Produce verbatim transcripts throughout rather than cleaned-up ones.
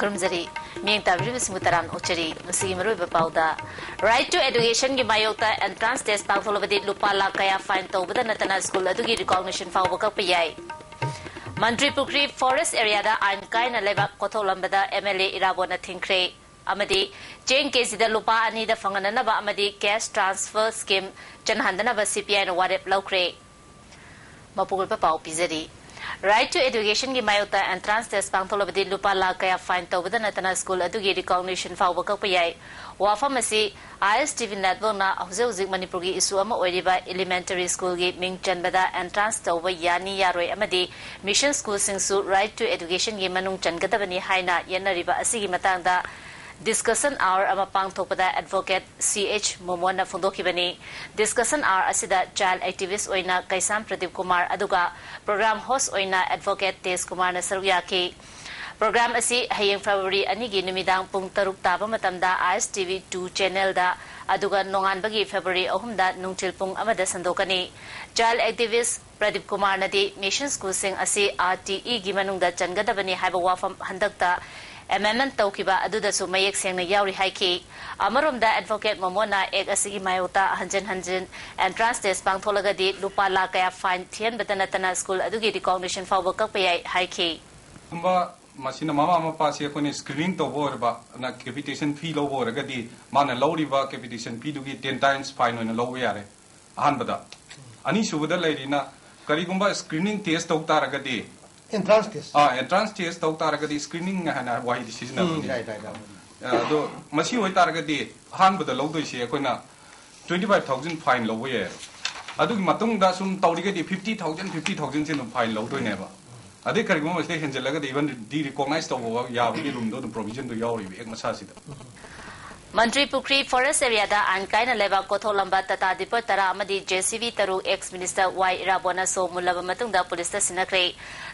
ꯈꯨꯔꯨꯝꯖꯔꯤ꯫ ꯃꯤꯠꯌꯦꯡ ꯇꯥꯕꯤꯔꯤꯕꯁꯤꯡꯕꯨ ꯇꯔꯥꯝꯅ ꯑꯣꯛꯆꯔꯤ꯫ ꯃꯁꯤꯒꯤ ꯃꯔꯨꯑꯣꯏꯕ ꯄꯥꯎꯗ, Right to Educationꯒꯤ ꯃꯥꯌꯣꯛꯇ entrance test ꯄꯥꯡꯊꯣꯛꯂꯕꯗꯤ ꯂꯨꯄꯥ ꯂꯥꯈ ꯀꯌꯥ fine ꯇꯧꯕꯗ ꯅꯠꯇꯅ school ꯑꯗꯨꯒꯤ recognition ꯐꯥꯎꯕ ꯀꯛꯄ ꯌꯥꯏ꯫ ꯃꯟꯇ꯭ꯔꯤ ꯄꯨꯈ꯭ꯔꯤ forest areaꯗ ꯑꯥꯏꯟ ꯀꯥꯏꯅ ꯂꯩꯕꯥꯛ ꯀꯣꯊꯣꯛꯂꯝꯕꯗ MLA ꯏꯔꯥꯕꯣꯠꯅ ꯊꯤꯡꯈ꯭ꯔꯦ꯫ ꯑꯃꯗꯤ ꯆꯦꯡ KGꯗ ꯂꯨꯄꯥ ꯑꯅꯤꯗ ꯐꯪꯍꯟꯅꯅꯕ ꯑꯃꯗꯤ cash transfer scheme ꯆꯠꯅꯍꯟꯗꯅꯕ CPIꯅ ꯋꯥꯔꯦꯞ ꯂꯧꯈ꯭ꯔꯦ꯫ ꯃꯄꯨꯡ ꯑꯣꯏꯕ ꯄꯥꯎ ꯄꯤꯖꯔꯤ꯫ Right to Educationꯒꯤ ꯃꯥꯌꯣꯛꯇ entrance test ꯄꯥꯡꯊꯣꯛꯂꯕꯗꯤ ꯂꯨꯄꯥ ꯂꯥꯈ ꯀꯌꯥ fine ꯇꯧꯕꯗ ꯅꯠꯇꯅ school ꯑꯗꯨꯒꯤ recognition ꯐꯥꯎꯕ ꯀꯛꯄ ꯌꯥꯏ꯫ ꯋꯥꯐꯝ ꯑꯁꯤ ISTV networkꯅ ꯍꯧꯖꯤꯛ ꯍꯧꯖꯤꯛ ꯃꯅꯤꯄꯨꯔꯒꯤ issue ꯑꯃ ꯑꯣꯏꯔꯤꯕ elementary schoolꯒꯤ ꯃꯤꯡ ꯆꯟꯕꯗ entrance ꯇꯧꯕ ꯌꯥꯅꯤ ꯌꯥꯔꯣꯏ ꯑꯃꯗꯤ mission schoolꯁꯤꯡꯁꯨ Right to Educationꯒꯤ ꯃꯅꯨꯡ ꯆꯟꯒꯗꯕꯅꯤ ꯍꯥꯏꯅ ꯌꯦꯠꯅꯔꯤꯕ ꯑꯁꯤꯒꯤ ꯃꯇꯥꯡꯗ discussion hour ꯑꯃ ꯄꯥꯡꯊꯣꯛꯄꯗ advocate CH ꯃꯣꯃꯣꯟꯅ ꯐꯣꯡꯗꯣꯛꯈꯤꯕꯅꯤ꯫ Discussion hour ꯑꯁꯤꯗ child activist ꯑꯣꯏꯅ ꯀꯩꯁꯥꯝ ꯄ꯭ꯔꯗꯤꯞ ꯀꯨꯃꯥꯔ ꯑꯗꯨꯒ program host ꯑꯣꯏꯅ advocate ꯇꯦꯖ ꯀꯨꯃꯥꯔꯅ ꯁꯔꯨꯛ ꯌꯥꯈꯤ꯫ Program ꯑꯁꯤ ꯍꯌꯦꯡ February ꯑꯅꯤꯒꯤ ꯅꯨꯃꯤꯗꯥꯡ ꯄꯨꯡ ꯇꯔꯨꯛ ꯇꯥꯕ ꯃꯇꯝꯗ ISTV two channelꯗ, ꯑꯗꯨꯒ ꯅꯣꯡꯉꯥꯟꯕꯒꯤ February ꯑꯍꯨꯝꯗ ꯅꯨꯡꯊꯤꯜ ꯄꯨꯡ ꯑꯃꯗ ꯁꯟꯗꯣꯛꯀꯅꯤ꯫ Child activist ꯄ꯭ꯔꯗꯤꯞ ꯀꯨꯃꯥꯔꯅꯗꯤ mission schoolꯁꯤꯡ ꯑꯁꯤ RTEꯒꯤ ꯃꯅꯨꯡꯗ ꯆꯟꯒꯗꯕꯅꯤ ꯍꯥꯏꯕ ꯋꯥꯐꯝ ꯍꯟꯗꯛꯇ amendment ꯇꯧꯈꯤꯕ ꯑꯗꯨꯗꯁꯨ ꯃꯌꯦꯛ ꯁꯦꯡꯅ ꯌꯥꯎꯔꯤ ꯍꯥꯏꯈꯤ꯫ ꯑꯃꯔꯣꯝꯗ advocate ꯃꯣꯃꯣꯟꯅ act ꯑꯁꯤꯒꯤ ꯃꯥꯌꯣꯛꯇ ꯍꯟꯖꯤꯟ ꯍꯟꯖꯤꯟ entrance test ꯄꯥꯡꯊꯣꯛꯂꯒꯗꯤ ꯂꯨꯄꯥ ꯂꯥꯈ ꯀꯌꯥ fine ꯊꯤꯍꯟꯕꯇ ꯅꯠꯇꯅ school ꯑꯗꯨꯒꯤ recognition ꯐꯥꯎꯕ ꯀꯛꯄ ꯌꯥꯏ ꯍꯥꯏꯈꯤ꯫ ꯀꯨꯝꯕ ꯃꯁꯤꯅ ꯃꯃꯥ ꯃꯄꯥꯁꯤ ꯑꯩꯈꯣꯏꯅ screening ꯇꯧꯕ ꯑꯣꯏꯔꯕ, ꯅ capitation fee ꯂꯧꯕ ꯑꯣꯏꯔꯒꯗꯤ ꯃꯥꯅ ꯂꯧꯔꯤꯕ capitation feeꯗꯨꯒꯤ ten times fine ꯑꯣꯏꯅ ꯂꯧꯕ ꯌꯥꯔꯦ꯫ ꯑꯍꯥꯟꯕꯗ꯫ ꯑꯅꯤꯁꯨꯕꯗ ꯂꯩꯔꯤꯅ, ꯀꯔꯤꯒꯨꯝꯕ screening test ꯇꯧ ꯇꯥꯔꯒꯗꯤ, entrance test꯫ ꯑꯥ, entrance test ꯇꯧ ꯇꯥꯔꯒꯗꯤ screening ꯍꯥꯏꯅ ꯋꯥꯍꯩꯗꯤ ꯎꯝ, ꯁꯤꯖꯤꯟꯅꯕꯅꯤ꯫ ꯌꯥꯏ, ꯌꯥꯏ, ꯌꯥꯏ꯫ ꯑꯗꯣ ꯃꯁꯤ ꯑꯣꯏꯇꯥꯔꯒꯗꯤ ꯑꯍꯥꯟꯕꯗ ꯂꯧꯗꯣꯏꯁꯤ ꯑꯩꯈꯣꯏꯅ twenty five thousand fine ꯂꯧꯕ ꯌꯥꯏ꯫ ꯑꯗꯨꯒꯤ ꯃꯇꯨꯡꯗ ꯁꯨꯝ ꯇꯧꯔꯤꯒꯩꯗꯤ fifty thousand, fifty thousandꯁꯦ ꯑꯗꯨꯝ fine ꯂꯧꯗꯣꯏꯅꯦꯕ꯫ ꯑꯗꯩ ꯀꯔꯤꯒꯨꯝꯕ ꯃꯁꯤꯗ ꯍꯦꯟꯖꯜꯂꯒꯗꯤ even de-recognize ꯇꯧꯕ ꯌꯥꯕꯒꯤ roomꯗꯣ ꯑꯗꯨꯝ provisionꯗꯣ ꯌꯥꯎꯔꯤꯕ act ꯃꯁꯥꯁꯤꯗ꯫ ꯃꯟꯇ꯭ꯔꯤ ꯄꯨꯈ꯭ꯔꯤ forest areaꯗ ꯑꯥꯏꯟ ꯀꯥꯏꯅ ꯂꯩꯕꯥꯛ ꯀꯣꯊꯣꯛꯂꯝꯕ Tata Dipper ꯇꯔꯥ ꯑꯃꯗꯤ JCB ꯇꯔꯨꯛ ex minister ꯋꯥꯏ ꯏꯔꯥꯕꯣꯠꯅ ꯁꯣ ꯃꯨꯜꯂꯕ ꯃꯇꯨꯡꯗ ꯄꯨꯂꯤꯁꯇ ꯁꯤꯟꯅꯈ꯭ꯔꯦ꯫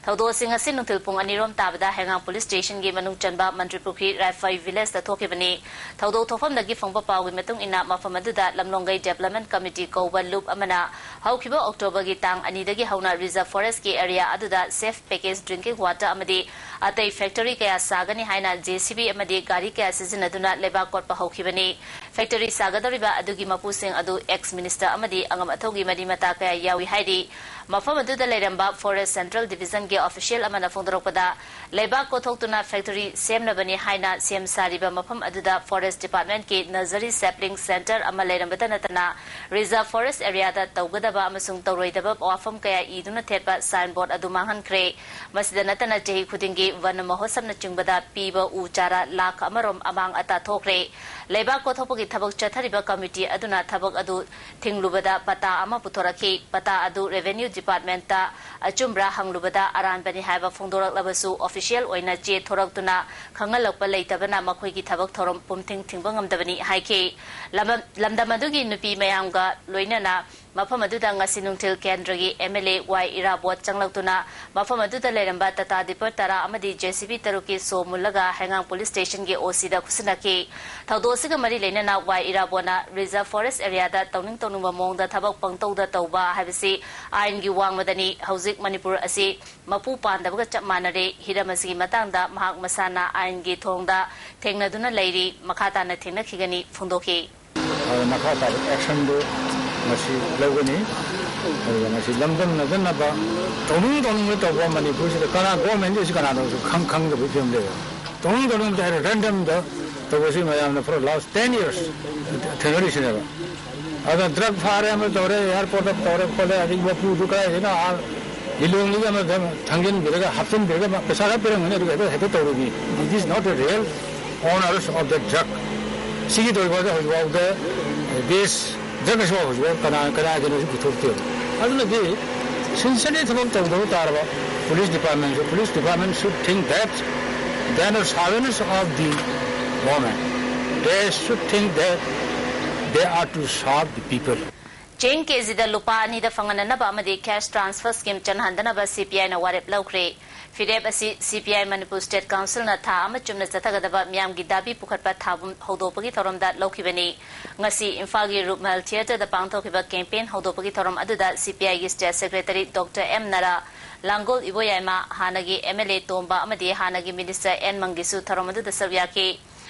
ꯊꯧꯗꯣꯛ ꯑꯁꯤ ꯉꯁꯤ ꯅꯨꯡꯊꯤꯜ ꯄꯨꯡ ꯑꯅꯤ ꯔꯣꯝ ꯇꯥꯕꯗ ꯍꯩꯉꯥꯡ ꯄꯨꯂꯤꯁ ꯁ꯭ꯇꯦꯁꯟꯒꯤ ꯃꯅꯨꯡ ꯆꯟꯕ ꯃꯟꯇ꯭ꯔꯤꯄꯨꯈ꯭ꯔꯤ ꯔꯥꯏꯐꯥꯏ ꯚꯤꯂꯦꯖꯇ ꯊꯣꯛꯈꯤꯕꯅꯤ꯫ ꯊꯧꯗꯣꯛ ꯊꯣꯛꯐꯝꯗꯒꯤ ꯐꯪꯕ ꯄꯥꯎꯒꯤ ꯃꯇꯨꯡ ꯏꯟꯅ, ꯃꯐꯝ ꯑꯗꯨꯗ ꯂꯝꯂꯣꯡꯒꯩ ꯗꯦꯕꯂꯞꯃꯦꯟ ꯀꯃꯤꯇꯤ ꯀꯧꯕ ꯂꯨꯞ ꯑꯃꯅ ꯍꯧꯈꯤꯕ ꯑꯣꯛꯇꯣꯕꯔꯒꯤ ꯇꯥꯡ ꯑꯅꯤꯗꯒꯤ ꯍꯧꯅ ꯔꯤꯖꯔꯚ ꯐꯣꯔꯦꯁ꯭ꯠꯀꯤ ꯑꯦꯔꯤꯌꯥ ꯑꯗꯨꯗ ꯁꯦꯐ ꯄꯦꯀꯦꯖ ꯗ꯭ꯔꯤꯡꯀꯤꯡ ꯋꯥꯇꯔ ꯑꯃꯗꯤ ꯑꯇꯩ ꯐꯦꯛꯇꯔꯤ ꯀꯌꯥ ꯁꯥꯒꯅꯤ ꯍꯥꯏꯅ ꯖꯦ ꯁꯤ ꯕꯤ ꯑꯃꯗꯤ ꯒꯥꯔꯤ ꯀꯌꯥ ꯁꯤꯖꯤꯟꯅꯗꯨꯅ ꯂꯩꯕꯥꯛ ꯀꯣꯠꯄ ꯍꯧꯈꯤꯕꯅꯤ꯫ ꯐꯦꯛꯇꯔꯤ ꯁꯥꯒꯗꯧꯔꯤꯕ ꯑꯗꯨꯒꯤ ꯃꯄꯨꯁꯤꯡ ꯑꯗꯨ ꯑꯦꯛꯁ ꯃꯤꯅꯤꯁꯇꯔ ꯑꯃꯗꯤ ꯑꯉꯝ ꯑꯊꯧꯒꯤ ꯃꯔꯤ ꯃꯇꯥ ꯀꯌꯥ ꯌꯥꯎꯏ ꯍꯥꯏꯔꯤ꯫ ꯃꯐꯝ ꯑꯗꯨꯗ ꯂꯩꯔꯝꯕ ꯐꯣꯔꯦꯁ꯭ꯠ ꯁꯦꯟꯇ꯭ꯔꯦꯜ ꯗꯤꯚꯤꯖꯟꯒꯤ ꯑꯣꯐꯤꯁꯤꯌꯦꯜ ꯑꯃꯅ ꯐꯣꯡꯗꯣꯔꯛꯄꯗ, ꯂꯩꯕꯥꯛ ꯀꯣꯠꯊꯣꯛꯇꯨꯅ ꯐꯦꯛꯇꯔꯤ ꯁꯦꯝꯅꯕꯅꯤ ꯍꯥꯏꯅ ꯁꯦꯝ ꯁꯥꯔꯤꯕ ꯃꯐꯝ ꯑꯗꯨꯗ ꯐꯣꯔꯦꯁ꯭ꯠ ꯗꯤꯄꯥꯔꯠꯃꯦꯟꯠꯀꯤ ꯅꯔꯁꯔꯤ ꯁꯦꯞꯂꯤꯡ ꯁꯦꯟꯇꯔ ꯑꯃ ꯂꯩꯔꯝꯕꯇ ꯅꯠꯇꯅ, ꯔꯤꯖꯔꯚ ꯐꯣꯔꯦꯁ꯭ꯠ ꯑꯦꯔꯤꯌꯥꯗ ꯇꯧꯒꯗꯕ ꯑꯃꯁꯨꯡ ꯇꯧꯔꯣꯏꯗꯕ ꯋꯥꯐꯝ ꯀꯌꯥ ꯏꯗꯨꯅ ꯊꯦꯠꯄ ꯁꯥꯏꯟ ꯕꯣꯔꯗ ꯑꯗꯨ ꯃꯥꯡꯍꯟꯈ꯭ꯔꯦ꯫ ꯃꯁꯤꯗ ꯅꯠꯇꯅ, ꯆꯍꯤ ꯈꯨꯗꯤꯡꯒꯤ ꯋꯟ ꯃꯍꯣꯠꯁꯕꯅꯆꯤꯡꯕꯗ ꯄꯤꯕ ꯎ ꯆꯥꯔꯥ ꯂꯥꯈ ꯑꯃꯔꯣꯝ ꯑꯃꯥꯡ ꯑꯇꯥ ꯊꯣꯛꯈ꯭ꯔꯦ꯫ ꯂꯩꯕꯥꯛ ꯀꯣꯠꯊꯣꯛꯄꯒꯤ ꯊꯕꯛ ꯆꯠꯊꯔꯤꯕ ꯀꯃꯤꯇꯤ ꯑꯗꯨꯅ ꯊꯕꯛ ꯑꯗꯨ ꯊꯤꯡꯂꯨꯕꯗ ꯄꯇꯥ ꯑꯃ ꯄꯨꯊꯣꯔꯛꯈꯤ꯫ ꯄꯇꯥ ꯑꯗꯨ ꯔꯦꯚꯦꯅ꯭ꯌꯨ ꯗꯤꯄꯥꯔꯠꯃꯦꯟꯠꯇ ꯑꯆꯨꯝꯕ꯭ꯔꯥ ꯍꯪꯂꯨꯕꯗ ꯑꯔꯥꯟꯕꯅꯤ ꯍꯥꯏꯕ ꯐꯣꯡꯗꯣꯔꯛꯂꯕꯁꯨ, ꯑꯣꯐꯤꯁꯤꯌꯦꯜ ꯑꯣꯏꯅ ꯆꯦ ꯊꯣꯔꯛꯇꯨꯅ ꯈꯪꯍꯜꯂꯛꯄ ꯂꯩꯇꯕꯅ ꯃꯈꯣꯏꯒꯤ ꯊꯕꯛ ꯊꯧꯔꯝ ꯄꯨꯝꯊꯤꯡ ꯊꯤꯡꯕ ꯉꯝꯗꯕꯅꯤ ꯍꯥꯏꯈꯤ꯫ ꯂꯝꯗꯝ, ꯂꯝꯗꯝ ꯑꯗꯨꯒꯤ ꯅꯨꯄꯤ ꯃꯌꯥꯝꯒ ꯂꯣꯏꯅꯅ ꯃꯐꯝ ꯑꯗꯨꯗ ꯉꯁꯤ ꯅꯨꯡꯊꯤꯜ ꯀꯦꯟꯗ꯭ꯔꯒꯤ ꯑꯦꯝ ꯑꯦꯜ ꯑꯦ ꯋꯥꯏ ꯏꯔꯥꯕꯣꯠ ꯆꯪꯂꯛꯇꯨꯅ ꯃꯐꯝ ꯑꯗꯨꯗ ꯂꯩꯔꯝꯕ ꯇꯥꯇꯥ ꯗꯤꯄꯔ ꯇꯔꯥ ꯑꯃꯗꯤ ꯖꯦ ꯁꯤ ꯕꯤ ꯇꯔꯨꯛꯀꯤ ꯁꯣ ꯃꯨꯜꯂꯒ ꯍꯩꯉꯥꯡ ꯄꯨꯂꯤꯁ ꯁ꯭ꯇꯦꯁꯟꯒꯤ ꯑꯣ ꯁꯤꯗ ꯈꯨꯠꯁꯤꯟꯅꯈꯤ꯫ ꯊꯧꯗꯣꯛ ꯑꯁꯤꯒ ꯃꯔꯤ ꯂꯩꯅꯅ ꯋꯥꯏ ꯏꯔꯥꯕꯣꯠꯅ ꯔꯤꯖꯔꯚ ꯐꯣꯔꯦꯁ꯭ꯠ ꯑꯦꯔꯤꯌꯥꯗ ꯇꯧꯅꯤꯡ ꯇꯧꯅꯤꯡꯕ ꯃꯑꯣꯡꯗ ꯊꯕꯛ ꯄꯪꯇꯧꯗ ꯇꯧꯕ ꯍꯥꯏꯕꯁꯤ ꯑꯥꯏꯟꯒꯤ ꯋꯥꯡꯃꯗꯅꯤ꯫ ꯍꯧꯖꯤꯛ ꯃꯅꯤꯄꯨꯔ ꯑꯁꯤ ꯃꯄꯨ ꯄꯥꯟꯗꯕꯒ ꯆꯞ ꯃꯥꯟꯅꯔꯦ꯫ ꯍꯤꯔꯝ ꯑꯁꯤꯒꯤ ꯃꯇꯥꯡꯗ ꯃꯍꯥꯛ ꯃꯁꯥꯅ ꯑꯥꯏꯟꯒꯤ ꯊꯣꯡꯗ ꯊꯦꯡꯅꯗꯨꯅ ꯂꯩꯔꯤ꯫ ꯃꯈꯥ ꯇꯥꯅ ꯊꯦꯡꯅꯈꯤꯒꯅꯤ ꯐꯣꯡꯗꯣꯛꯈꯤ꯫ ꯑꯗꯨ ꯃꯈꯥ ꯇꯥꯕ ꯑꯦꯛꯁꯟꯗꯨ ꯉꯁꯤ ꯂꯧꯒꯅꯤ꯫ ꯑꯗꯨꯒ ꯉꯁꯤ ꯂꯝꯗꯝ ꯅꯗꯅꯕ ꯇꯧꯅꯤꯡ ꯇꯧꯅꯤꯡꯕ ꯇꯧꯕ ꯃꯅꯤꯄꯨꯔꯁꯤꯗ ꯀꯅꯥ ꯒꯣꯔꯃꯦꯟꯒꯤꯁꯤ ꯀꯅꯥꯅꯣꯁꯨ ꯈꯪ ꯈꯪꯗꯕꯒꯤ ꯐꯤꯕꯝ ꯂꯩꯔꯦ꯫ ꯇꯧꯅꯤꯡ ꯇꯧꯅꯤꯡꯕ ꯍꯥꯏꯔ ꯔꯦꯟꯗꯝꯗ ꯇꯧꯕꯁꯤ ꯃꯌꯥꯝꯅ ꯄꯨꯔꯥ ꯂꯥꯁ ꯇꯦꯟ ꯏꯌꯔꯁ ꯊꯦꯡꯅꯔꯤꯁꯤꯅꯦꯕ꯫ ꯑꯗꯨꯅ ꯗ꯭ꯔꯒ ꯐꯥꯔꯦ ꯑꯃ ꯇꯧꯔꯦ, ꯑꯦꯌꯥꯔꯄꯣꯔꯠꯇ ꯇꯧꯔꯦ ꯈꯣꯠꯂꯦ, ꯑꯗꯒꯤ ꯃꯄꯨꯗꯨ ꯀꯗꯥꯏꯗꯩꯅꯣ, ꯑꯥ ꯂꯤꯂꯣꯡꯗꯒꯤ ꯑꯃ ꯊꯥꯡꯖꯤꯟꯕꯤꯔꯒ ꯍꯥꯞꯆꯤꯟꯕꯤꯔꯒ ꯃꯥ ꯄꯩꯁꯥ ꯈꯔ ꯄꯤꯔꯝꯒꯅꯤ, ꯑꯗꯨꯒ ꯍꯦꯛꯇ, ꯍꯦꯛꯇ ꯇꯧꯔꯤꯅꯤ꯫ It is not a real owners of the drug꯫ ꯁꯤꯒꯤ ꯇꯧꯔꯤꯕ ꯍꯧꯖꯤꯛꯐꯥꯎꯗ ꯕꯦꯁ ꯗ꯭ꯔꯒ ꯑꯁꯤꯐꯥꯎ ꯍꯧꯖꯤꯛꯐꯥꯎ ꯀꯅꯥ, ꯀꯅꯥꯒꯤꯅꯣꯁꯨ ꯄꯨꯊꯣꯛꯇꯦꯕ꯫ ꯑꯗꯨꯅꯗꯤ ꯁꯤꯟꯁꯤꯌꯔꯂꯤ ꯊꯕꯛ ꯇꯧꯗꯕ ꯇꯥꯔꯕ police ꯗꯤꯄꯥꯔꯠꯃꯦꯟꯁꯨ, police department should think that they are not servants of the government꯫ They should think that they are to serve the people꯫ ꯆꯦꯡ ꯀꯦꯖꯤꯗ ꯂꯨꯄꯥ ꯑꯅꯤꯗ ꯐꯪꯍꯟꯅꯅꯕ ꯑꯃꯗꯤ cash transfer scheme ꯆꯠꯅꯍꯟꯗꯅꯕ CPIꯅ ꯋꯥꯔꯦꯞ ꯂꯧꯈ꯭ꯔꯦ꯫ ꯐꯤꯔꯦꯞ ꯑꯁꯤ CPI ꯃꯅꯤꯄꯨꯔ State Councilꯅ ꯊꯥ ꯑꯃ ꯆꯨꯞꯅ ꯆꯠꯊꯒꯗꯕ ꯃꯤꯌꯥꯝꯒꯤ ꯗꯥꯕꯤ ꯄꯨꯈꯠꯄ ꯊꯥꯕꯨꯝ ꯍꯧꯗꯣꯛꯄꯒꯤ ꯊꯧꯔꯝꯗ ꯂꯧꯈꯤꯕꯅꯤ꯫ ꯉꯁꯤ ꯏꯝꯐꯥꯜꯒꯤ ꯔꯨꯞꯃꯍꯜ Theatreꯗ ꯄꯥꯡꯊꯣꯛꯈꯤꯕ campaign ꯍꯧꯗꯣꯛꯄꯒꯤ ꯊꯧꯔꯝ ꯑꯗꯨꯗ CPIꯒꯤ State Secretary Doctor M ꯅꯔꯥ, ꯂꯥꯡꯒꯣꯜ ꯏꯕꯣꯌꯥꯏꯃ, ꯍꯥꯟꯅꯒꯤ MLA ꯇꯣꯝꯕ ꯑꯃꯗꯤ ꯍꯥꯟꯅꯒꯤ Minister N ꯃꯪꯒꯤꯁꯨ ꯊꯧꯔꯝ ꯑꯗꯨꯗ ꯁꯔꯨꯛ ꯌꯥꯈꯤ꯫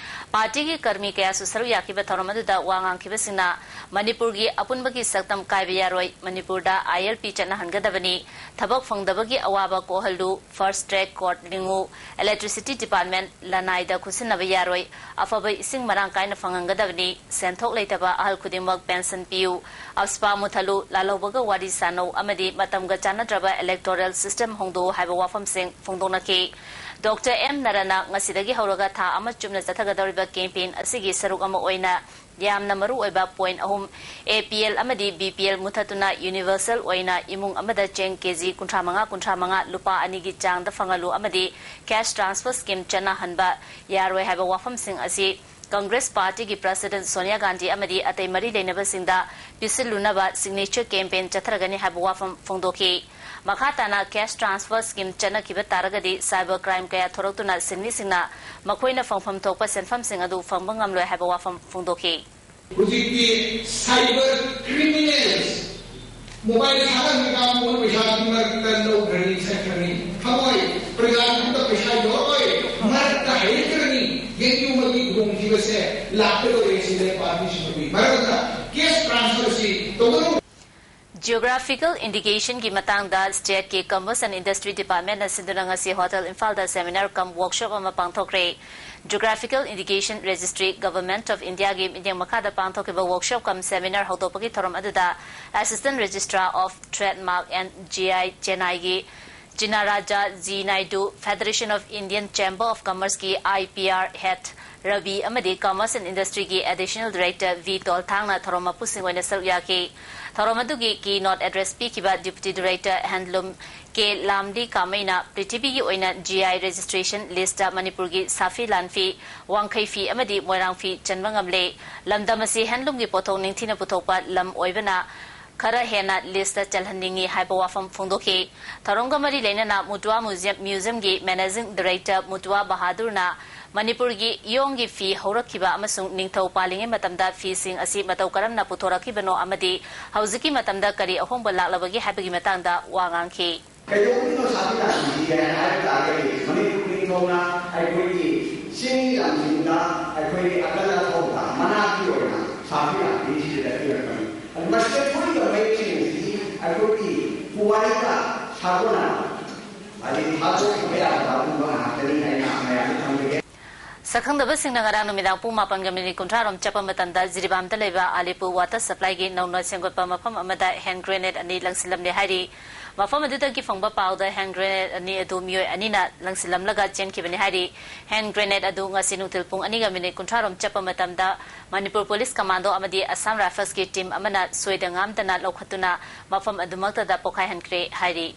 ꯄꯥꯔꯇꯤꯒꯤ ꯀꯔꯃꯤ ꯀꯌꯥꯁꯨ ꯁꯔꯨꯛ ꯌꯥꯈꯤꯕ ꯊꯧꯔꯝ ꯑꯗꯨꯗ ꯋꯥ ꯉꯥꯡꯈꯤꯕꯁꯤꯡꯅ ꯃꯅꯤꯄꯨꯔꯒꯤ ꯑꯄꯨꯟꯕꯒꯤ ꯁꯛꯇꯝ ꯀꯥꯏꯕ ꯌꯥꯔꯣꯏ, ꯃꯅꯤꯄꯨꯔꯗ ILP ꯆꯠꯅꯍꯟꯒꯗꯕꯅꯤ, ꯊꯕꯛ ꯐꯪꯗꯕꯒꯤ ꯑꯋꯥꯕ ꯀꯣꯛꯍꯜꯂꯨ, fast track court ꯂꯤꯡꯉꯨ, Electricity Department ꯂꯅꯥꯏꯗ ꯈꯨꯠꯁꯤꯟꯅꯕ ꯌꯥꯔꯣꯏ, ꯑꯐꯕ ꯏꯁꯤꯡ ꯃꯔꯥꯡ ꯀꯥꯏꯅ ꯐꯪꯍꯟꯒꯗꯕꯅꯤ, ꯁꯦꯟꯊꯣꯛ ꯂꯩꯇꯕ ꯑꯍꯜ ꯈꯨꯗꯤꯡꯃꯛ pension ꯄꯤꯌꯨ, AFSPA ꯃꯨꯊꯠꯂꯨ, ꯂꯥꯜꯍꯧꯕꯒ ꯋꯥꯔꯤ ꯁꯥꯅꯧ ꯑꯃꯗꯤ ꯃꯇꯝꯒ ꯆꯥꯟꯅꯗ꯭ꯔꯕ electoral system ꯍꯣꯡꯗꯣꯛꯎ ꯍꯥꯏꯕ ꯋꯥꯐꯝꯁꯤꯡ ꯐꯣꯡꯗꯣꯛꯅꯈꯤ꯫ Doctor M ꯅꯔꯥꯅ ꯉꯁꯤꯗꯒꯤ ꯍꯧꯔꯒ ꯊꯥ ꯑꯃ ꯆꯨꯞꯅ ꯆꯠꯊꯒꯗꯧꯔꯤꯕ campaign ꯑꯁꯤꯒꯤ ꯁꯔꯨꯛ ꯑꯃ ꯑꯣꯏꯅ ꯌꯥꯝꯅ ꯃꯔꯨ ꯑꯣꯏꯕ point ꯑꯍꯨꯝ, APL ꯑꯃꯗꯤ BPL ꯃꯨꯊꯠꯇꯨꯅ universal ꯑꯣꯏꯅ ꯏꯃꯨꯡ ꯑꯃꯗ ꯆꯦꯡ KG ꯀꯨꯟꯊ꯭ꯔꯥ ꯃꯉꯥ, ꯀꯨꯟꯊ꯭ꯔꯥ ꯃꯉꯥ ꯂꯨꯄꯥ ꯑꯅꯤꯒꯤ ꯆꯥꯡꯗ ꯐꯪꯍꯜꯂꯨ ꯑꯃꯗꯤ cash transfer scheme ꯆꯠꯅꯍꯟꯕ ꯌꯥꯔꯣꯏ ꯍꯥꯏꯕ ꯋꯥꯐꯝꯁꯤꯡ ꯑꯁꯤ Congress ꯄꯥꯔꯇꯤꯒꯤ President ꯁꯣꯅꯤꯌꯥ ꯒꯥꯟꯙꯤ ꯑꯃꯗꯤ ꯑꯇꯩ ꯃꯔꯤ ꯂꯩꯅꯕꯁꯤꯡꯗ ꯄꯤꯁꯤꯜꯂꯨꯅꯕ signature campaign ꯆꯠꯊꯔꯒꯅꯤ ꯍꯥꯏꯕ ꯋꯥꯐꯝ ꯐꯣꯡꯗꯣꯛꯈꯤ꯫ ꯃꯈꯥ ꯇꯥꯅ cash transfer scheme ꯆꯠꯅꯈꯤꯕ ꯇꯥꯔꯒꯗꯤ cyber crime ꯀꯌꯥ ꯊꯣꯔꯛꯇꯨꯅ ꯁꯤꯟꯃꯤꯁꯤꯡꯅ ꯃꯈꯣꯏꯅ ꯐꯪꯐꯝ ꯊꯣꯛꯄ ꯁꯦꯟꯐꯝꯁꯤꯡ ꯑꯗꯨ ꯐꯪꯕ ꯉꯝꯂꯣꯏ ꯍꯥꯏꯕ ꯋꯥꯐꯝ ꯐꯣꯡꯗꯣꯛꯈꯤ꯫ ꯍꯧꯖꯤꯛꯇꯤ cyber criminals ꯃꯣꯕꯥꯏꯜ ꯊꯥꯗꯕ ꯀꯥꯡꯕꯨꯅ ꯄꯩꯁꯥꯒꯤ ꯃꯔꯛꯇ ꯂꯧꯈ꯭ꯔꯅꯤ, ꯆꯠꯈ꯭ꯔꯅꯤ꯫ ꯐꯪꯉꯣꯏ, ꯄ꯭ꯔꯖꯥꯒꯤꯗꯃꯛꯇ ꯄꯩꯁꯥ ꯌꯧꯔꯛꯑꯣꯏ, ꯃꯔꯛꯇ ꯍꯩꯔꯛꯈ꯭ꯔꯅꯤ꯫ ꯌꯦꯡꯕꯤꯌꯨ, ꯃꯗꯨꯒꯤ ꯈꯨꯗꯣꯡꯊꯤꯕꯁꯦ ꯂꯥꯛꯀꯗꯧꯔꯦ ꯁꯤꯗ ꯄꯥꯔꯇꯤꯁꯤꯡ ꯑꯗꯨꯒꯤ ꯃꯔꯛꯇ cash transfer ꯑꯁꯤ ꯇꯧꯒꯅꯨ꯫ Geographical indication ꯒꯤ ꯃꯇꯥꯡꯗ state ꯀꯤ Commerce and Industry Department ꯅ ꯁꯤꯟꯗꯨꯅ ꯉꯁꯤ Hotel ꯏꯝꯐꯥꯜꯗ seminar cum workshop ꯑꯃ ꯄꯥꯡꯊꯣꯛꯈ꯭ꯔꯦ꯫ Geographical Indication Registry, Government of India ꯒꯤ ꯃꯤꯠꯌꯦꯡ ꯃꯈꯥꯗ ꯄꯥꯡꯊꯣꯛꯈꯤꯕ workshop cum seminar ꯍꯧꯗꯣꯛꯄꯒꯤ ꯊꯧꯔꯝ ꯑꯗꯨꯗ Assistant Registrar of Trademark and GI ꯆꯦꯟꯅꯥꯏꯒꯤ Chinnaraja ji Naidu, Federation of Indian Chamber of Commerce ꯀꯤ IPR head ꯔꯕꯤ ꯑꯃꯗꯤ Commerce and Industryꯒꯤ Additional Director ꯚꯤ ꯇꯣꯜꯊꯥꯡꯅ ꯊꯧꯔꯝ ꯃꯄꯨꯁꯤꯡ ꯑꯣꯏꯅ ꯁꯔꯨꯛ ꯌꯥꯈꯤ꯫ ꯊꯧꯔꯝ ꯑꯗꯨꯒꯤ keynote address ꯄꯤꯈꯤꯕ Deputy Director Handloom ꯀꯦ ꯂꯥꯝꯂꯤ ꯀꯥꯃꯩꯅ ꯄ꯭ꯔꯤꯊꯤꯕꯤꯒꯤ ꯑꯣꯏꯅ G I registration listꯇ ꯃꯅꯤꯄꯨꯔꯒꯤ ꯁꯥꯐꯤ ꯂꯥꯟꯐꯤ, ꯋꯥꯡꯈꯩ ꯐꯤ ꯑꯃꯗꯤ ꯃꯣꯏꯔꯥꯡ ꯐꯤ ꯆꯟꯕ ꯉꯝꯂꯦ꯫ ꯂꯝꯗꯝ ꯑꯁꯤ handloomꯒꯤ ꯄꯣꯠꯊꯣꯛ ꯅꯤꯡꯊꯤꯅ ꯄꯨꯊꯣꯛꯄ ꯂꯝ ꯑꯣꯏꯕꯅ ꯈꯔ ꯍꯦꯟꯅ listꯇ ꯆꯜꯍꯟꯅꯤꯡꯏ ꯍꯥꯏꯕ ꯋꯥꯐꯝ ꯐꯣꯡꯗꯣꯛꯈꯤ꯫ ꯊꯧꯔꯝꯒ ꯃꯔꯤ ꯂꯩꯅꯅ ꯃꯨꯇꯨꯋꯥ Museum, Museumꯒꯤ Managing Director ꯃꯨꯇꯨꯋꯥ ꯕꯍꯥꯗꯨꯔꯅ ꯃꯅꯤꯄꯨꯔꯒꯤ ꯏꯌꯣꯡꯒꯤ ꯐꯤ ꯍꯧꯔꯛꯈꯤꯕ ꯑꯃꯁꯨꯡ ꯅꯤꯡꯊꯧ ꯄꯥꯜꯂꯤꯉꯩ ꯃꯇꯝꯗ ꯐꯤꯁꯤꯡ ꯑꯁꯤ ꯃꯇꯧ ꯀꯔꯝꯅ ꯄꯨꯊꯣꯔꯛꯈꯤꯕꯅꯣ ꯑꯃꯗꯤ ꯍꯧꯖꯤꯛꯀꯤ ꯃꯇꯝꯗ ꯀꯔꯤ ꯑꯍꯣꯡꯕ ꯂꯥꯛꯂꯕꯒꯦ ꯍꯥꯏꯕꯒꯤ ꯃꯇꯥꯡꯗ ꯋꯥ ꯉꯥꯡꯈꯤ꯫ ꯀꯩꯗꯧꯕꯒꯤꯅꯣ ꯁꯥꯐꯤ ꯂꯥꯟꯐꯤꯁꯤ ꯍꯥꯏꯕ ꯇꯥꯔꯒꯗꯤ, ꯃꯅꯤꯄꯨꯔ ꯅꯤꯡꯊꯧꯅ ꯑꯩꯈꯣꯏꯒꯤ ꯆꯤꯡ ꯂꯝꯁꯤꯡꯗ ꯑꯩꯈꯣꯏꯒꯤ ꯑꯀꯜ ꯑꯊꯧꯕ ꯃꯅꯥꯛꯀꯤ ꯑꯣꯏꯅ ꯁꯥꯐꯤ ꯂꯥꯟꯐꯤꯁꯤꯗ ꯄꯤꯔꯛꯄꯅꯤ꯫ ꯑꯗꯨ ꯃꯁꯤꯗ ꯊꯣꯛꯏꯕ ꯃꯌꯦꯛꯁꯤꯡ ꯑꯁꯤ ꯑꯩꯈꯣꯏꯒꯤ ꯄꯨꯋꯥꯔꯤꯒ ꯁꯥꯒꯣꯟꯅꯕ, ꯑꯗꯒꯤ ꯊꯥꯗꯣꯛꯄ ꯌꯥꯗꯕ ꯑꯗꯨꯒꯨꯝꯕ ꯉꯥꯛꯇꯅꯤ ꯍꯥꯏꯅ ꯃꯌꯥꯝꯗ ꯊꯝꯖꯒꯦ꯫ ꯁꯛꯈꯪꯗꯕꯁꯤꯡꯅ ꯉꯔꯥꯡ ꯅꯨꯃꯤꯗꯥꯡ ꯄꯨꯡ ꯃꯥꯄꯟꯒ ꯃꯤꯅꯤꯠ ꯀꯨꯟꯊ꯭ꯔꯥ ꯔꯣꯝ ꯆꯠꯄ ꯃꯇꯝꯗ ꯖꯤꯔꯤꯕꯥꯝꯗ ꯂꯩꯕ ꯑꯂꯤꯄꯨꯔ water supplyꯒꯤ ꯅꯧꯅ ꯁꯦꯝꯒꯠꯄ ꯃꯐꯝ ꯑꯃꯗ hand grenade ꯑꯅꯤ ꯂꯪꯁꯤꯜꯂꯝꯂꯦ ꯍꯥꯏꯔꯤ꯫ ꯃꯐꯝ ꯑꯗꯨꯗꯒꯤ ꯐꯪꯕ ꯄꯥꯎꯗ hand grenade ꯑꯅꯤ ꯑꯗꯨ ꯃꯤꯑꯣꯏ ꯑꯅꯤꯅ ꯂꯪꯁꯤꯜꯂꯝꯂꯒ ꯆꯦꯟꯈꯤꯕꯅꯤ ꯍꯥꯏꯔꯤ꯫ Hand grenade ꯑꯗꯨ ꯉꯁꯤ ꯅꯨꯡꯊꯤꯜ ꯄꯨꯡ ꯑꯅꯤꯒ ꯃꯤꯅꯤꯠ ꯀꯨꯟꯊ꯭ꯔꯥ ꯔꯣꯝ ꯆꯠꯄ ꯃꯇꯝꯗ ꯃꯅꯤꯄꯨꯔ police commando ꯑꯃꯗꯤ Assam Riflesꯀꯤ team ꯑꯃꯅ ꯁꯣꯏꯗ ꯉꯥꯝꯗꯅ ꯂꯧꯈꯠꯇꯨꯅ ꯃꯐꯝ ꯑꯗꯨꯃꯛꯇꯗ ꯄꯣꯈꯥꯏꯍꯟꯈ꯭ꯔꯦ ꯍꯥꯏꯔꯤ꯫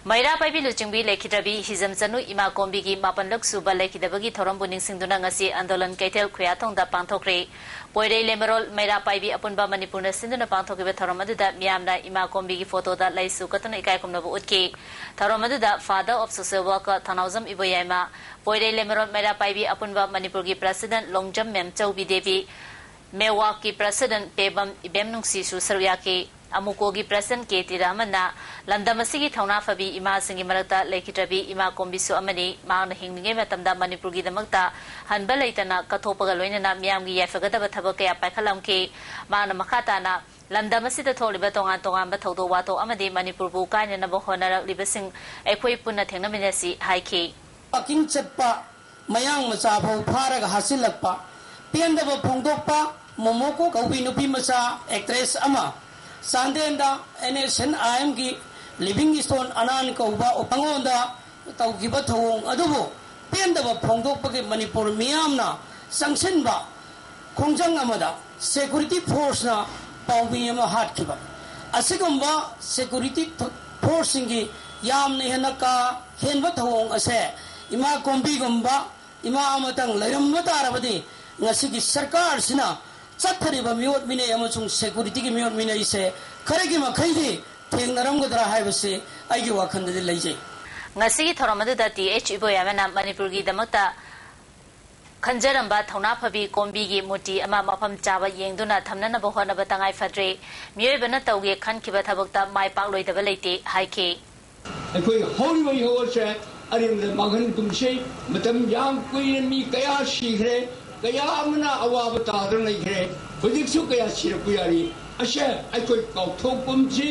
ꯃꯩꯔꯥ ꯄꯥꯏꯕꯤ ꯂꯨꯆꯤꯡꯕꯤ ꯂꯩꯈꯤꯗ꯭ꯔꯕꯤ ꯍꯤꯖꯝ ꯆꯅꯨ ꯏꯃꯥ ꯀꯣꯝꯕꯤꯒꯤ ꯃꯥꯄꯟꯂꯛ ꯁꯨꯕ ꯂꯩꯈꯤꯗꯕꯒꯤ ꯊꯧꯔꯝꯕꯨ ꯅꯤꯡꯁꯤꯡꯗꯨꯅ ꯉꯁꯤ ꯑꯟꯗꯣꯂꯟ ꯀꯩꯊꯦꯜ ꯈꯨꯌꯥꯊꯣꯡꯗ ꯄꯥꯡꯊꯣꯛꯈ꯭ꯔꯦ꯫ ꯄꯣꯏꯔꯩ ꯂꯩꯃꯔꯣꯜ ꯃꯩꯔꯥ ꯄꯥꯏꯕꯤ ꯑꯄꯨꯟꯕ ꯃꯅꯤꯄꯨꯔꯅ ꯁꯤꯟꯗꯨꯅ ꯄꯥꯡꯊꯣꯛꯈꯤꯕ ꯊꯧꯔꯝ ꯑꯗꯨꯗ ꯃꯤꯌꯥꯝꯅ ꯏꯃꯥ ꯀꯣꯝꯕꯤꯒꯤ photoꯗ ꯂꯩꯁꯨ ꯀꯠꯇꯨꯅ ꯏꯀꯥꯏ ꯈꯨꯝꯅꯕ ꯎꯠꯈꯤ꯫ ꯊꯧꯔꯝ ꯑꯗꯨꯗ Father of Social Worker ꯊꯧꯅꯥꯎꯖꯝ ꯏꯕꯣꯌꯥꯏꯃ, ꯄꯣꯏꯔꯩ ꯂꯩꯃꯔꯣꯜ ꯃꯩꯔꯥ ꯄꯥꯏꯕꯤ ꯑꯄꯨꯟꯕ ꯃꯅꯤꯄꯨꯔꯒꯤ president ꯂꯣꯡꯖꯝ ꯃꯦꯝꯆꯧꯕꯤ ꯗꯦꯕꯤ, ꯃꯦꯋꯥꯛꯀꯤ president ꯄꯦꯕꯝ ꯏꯕꯦꯝ ꯅꯨꯡꯁꯤꯁꯨ ꯁꯔꯨꯛ ꯌꯥꯈꯤ꯫ ꯑꯃꯨꯀꯣꯒꯤ president ꯀꯦ ꯇꯤ ꯔꯍꯃꯟꯅ ꯂꯝꯗꯝ ꯑꯁꯤꯒꯤ ꯊꯧꯅꯥ ꯐꯕꯤ ꯏꯃꯥꯁꯤꯡꯒꯤ ꯃꯔꯛꯇ ꯂꯩꯈꯤꯗ꯭ꯔꯕꯤ ꯏꯃꯥ ꯀꯣꯝꯕꯤꯁꯨ ꯑꯃꯅꯤ꯫ ꯃꯍꯥꯛꯅ ꯍꯤꯡꯂꯤꯉꯩ ꯃꯇꯝꯗ ꯃꯅꯤꯄꯨꯔꯒꯤꯗꯃꯛꯇ ꯍꯟꯕ ꯂꯩꯇꯅ ꯀꯠꯊꯣꯛꯄꯒ ꯂꯣꯏꯅꯅ ꯃꯤꯌꯥꯝꯒꯤ ꯌꯥꯏꯐꯒꯗꯕ ꯊꯕꯛ ꯀꯌꯥ ꯄꯥꯏꯈꯠꯂꯝꯈꯤ꯫ ꯃꯍꯥꯛꯅ ꯃꯈꯥ ꯇꯥꯅ ꯂꯝꯗꯝ ꯑꯁꯤꯗ ꯊꯣꯛꯂꯤꯕ ꯇꯣꯉꯥꯟ ꯇꯣꯉꯥꯟꯕ ꯊꯧꯗꯣꯛ ꯋꯥꯊꯣꯛ ꯑꯃꯗꯤ ꯃꯅꯤꯄꯨꯔꯕꯨ ꯀꯥꯏꯅꯅꯕ ꯍꯣꯠꯅꯔꯛꯂꯤꯕꯁꯤꯡ ꯑꯩꯈꯣꯏ ꯄꯨꯟꯅ ꯊꯦꯡꯅꯃꯤꯟꯅꯁꯤ ꯍꯥꯏꯈꯤ꯫ ꯋꯥꯀꯤꯡ ꯆꯠꯄ ꯃꯌꯥꯡ ꯃꯆꯥ ꯐꯥꯎ ꯐꯥꯔꯒ ꯍꯥꯠꯆꯤꯜꯂꯛꯄ, ꯄꯦꯟꯗꯕ ꯐꯣꯡꯗꯣꯛꯄ, ꯃꯣꯃꯣꯀꯣ ꯀꯧꯕꯤ ꯅꯨꯄꯤ ꯃꯆꯥ actress ꯑꯃ ꯆꯥꯟꯗꯦꯜꯗ N S C N I M ꯒꯤ Livingstone ꯑꯅꯥꯟ ꯀꯧꯕ ꯃꯉꯣꯟꯗ ꯇꯧꯈꯤꯕ ꯊꯧꯑꯣꯡ ꯑꯗꯨꯕꯨ ꯄꯦꯟꯗꯕ ꯐꯣꯡꯗꯣꯛꯄꯒꯤ ꯃꯅꯤꯄꯨꯔ ꯃꯤꯌꯥꯝꯅ ꯆꯪꯁꯤꯟꯕ ꯈꯣꯡꯖꯪ ꯑꯃꯗ ꯁꯦꯀ꯭ꯌꯨꯔꯤꯇꯤ ꯐꯣꯔꯁꯅ ꯄꯥꯎꯃꯤ ꯑꯃ ꯍꯥꯠꯈꯤꯕ꯫ ꯑꯁꯤꯒꯨꯝꯕ ꯁꯦꯀ꯭ꯌꯨꯔꯤꯇꯤ ꯐꯣꯔꯁꯁꯤꯡꯒꯤ ꯌꯥꯝꯅ ꯍꯦꯟꯅ ꯀꯥ ꯍꯦꯟꯕ ꯊꯧꯑꯣꯡ ꯑꯁꯦ ꯏꯃꯥ ꯀꯣꯝꯕꯤꯒꯨꯝꯕ ꯏꯃꯥ ꯑꯃꯇꯪ ꯂꯩꯔꯝꯕ ꯇꯥꯔꯕꯗꯤ ꯉꯁꯤꯒꯤ ꯁꯔꯀꯥꯔꯁꯤꯅ ꯆꯠꯊꯔꯤꯕ ꯃꯤꯑꯣꯠ ꯃꯤꯅꯩ ꯑꯃꯁꯨꯡ ꯁꯦꯀ꯭ꯌꯨꯔꯤꯇꯤꯒꯤ ꯃꯤꯑꯣꯠ ꯃꯤꯅꯩꯁꯦ ꯈꯔꯒꯤ ꯃꯈꯩꯗꯤ ꯊꯦꯡꯅꯔꯝꯒꯗ꯭ꯔꯥ ꯍꯥꯏꯕꯁꯤ ꯑꯩꯒꯤ ꯋꯥꯈꯜꯗꯗꯤ ꯂꯩꯖꯩ꯫ ꯉꯁꯤꯒꯤ ꯊꯧꯔꯝ ꯑꯗꯨꯗ ꯇꯤ ꯑꯩꯆ ꯏꯕꯣꯌꯥꯃꯅ ꯃꯅꯤꯄꯨꯔꯒꯤꯗꯃꯛꯇ ꯈꯟꯖꯔꯝꯕ ꯊꯧꯅꯥ ꯐꯕꯤ ꯀꯣꯝꯕꯤꯒꯤ ꯃꯨꯔꯇꯤ ꯑꯃ ꯃꯐꯝ ꯆꯥꯕ ꯌꯦꯡꯗꯨꯅ ꯊꯝꯅꯅꯕ ꯍꯣꯠꯅꯕ ꯇꯉꯥꯏ ꯐꯗ꯭ꯔꯦ꯫ ꯃꯤꯑꯣꯏꯕꯅ ꯇꯧꯒꯦ ꯈꯟꯈꯤꯕ ꯊꯕꯛꯇ ꯃꯥꯏ ꯄꯥꯛꯂꯣꯏꯗꯕ ꯂꯩꯇꯦ ꯍꯥꯏꯈꯤ꯫ ꯑꯩꯈꯣꯏ ꯍꯧꯔꯤꯕ ꯏꯍꯧ ꯑꯁꯦ ꯑꯔꯦꯝꯕꯗ ꯃꯥꯡꯍꯟꯒꯨꯝꯁꯤ꯫ ꯃꯇꯝ ꯌꯥꯝ ꯀꯨꯏꯅ ꯃꯤ ꯀꯌꯥ ꯁꯤꯈ꯭ꯔꯦ, ꯀꯌꯥ ꯑꯃꯅ ꯑꯋꯥꯕ ꯇꯥꯗꯨꯅ ꯂꯩꯈ꯭ꯔꯦ꯫ ꯍꯧꯖꯤꯛꯁꯨ ꯀꯌꯥ ꯁꯤꯔꯛꯄ ꯌꯥꯔꯤ꯫ ꯑꯁꯦ ꯑꯩꯈꯣꯏ ꯀꯥꯎꯊꯣꯛꯀꯨꯝꯁꯤ꯫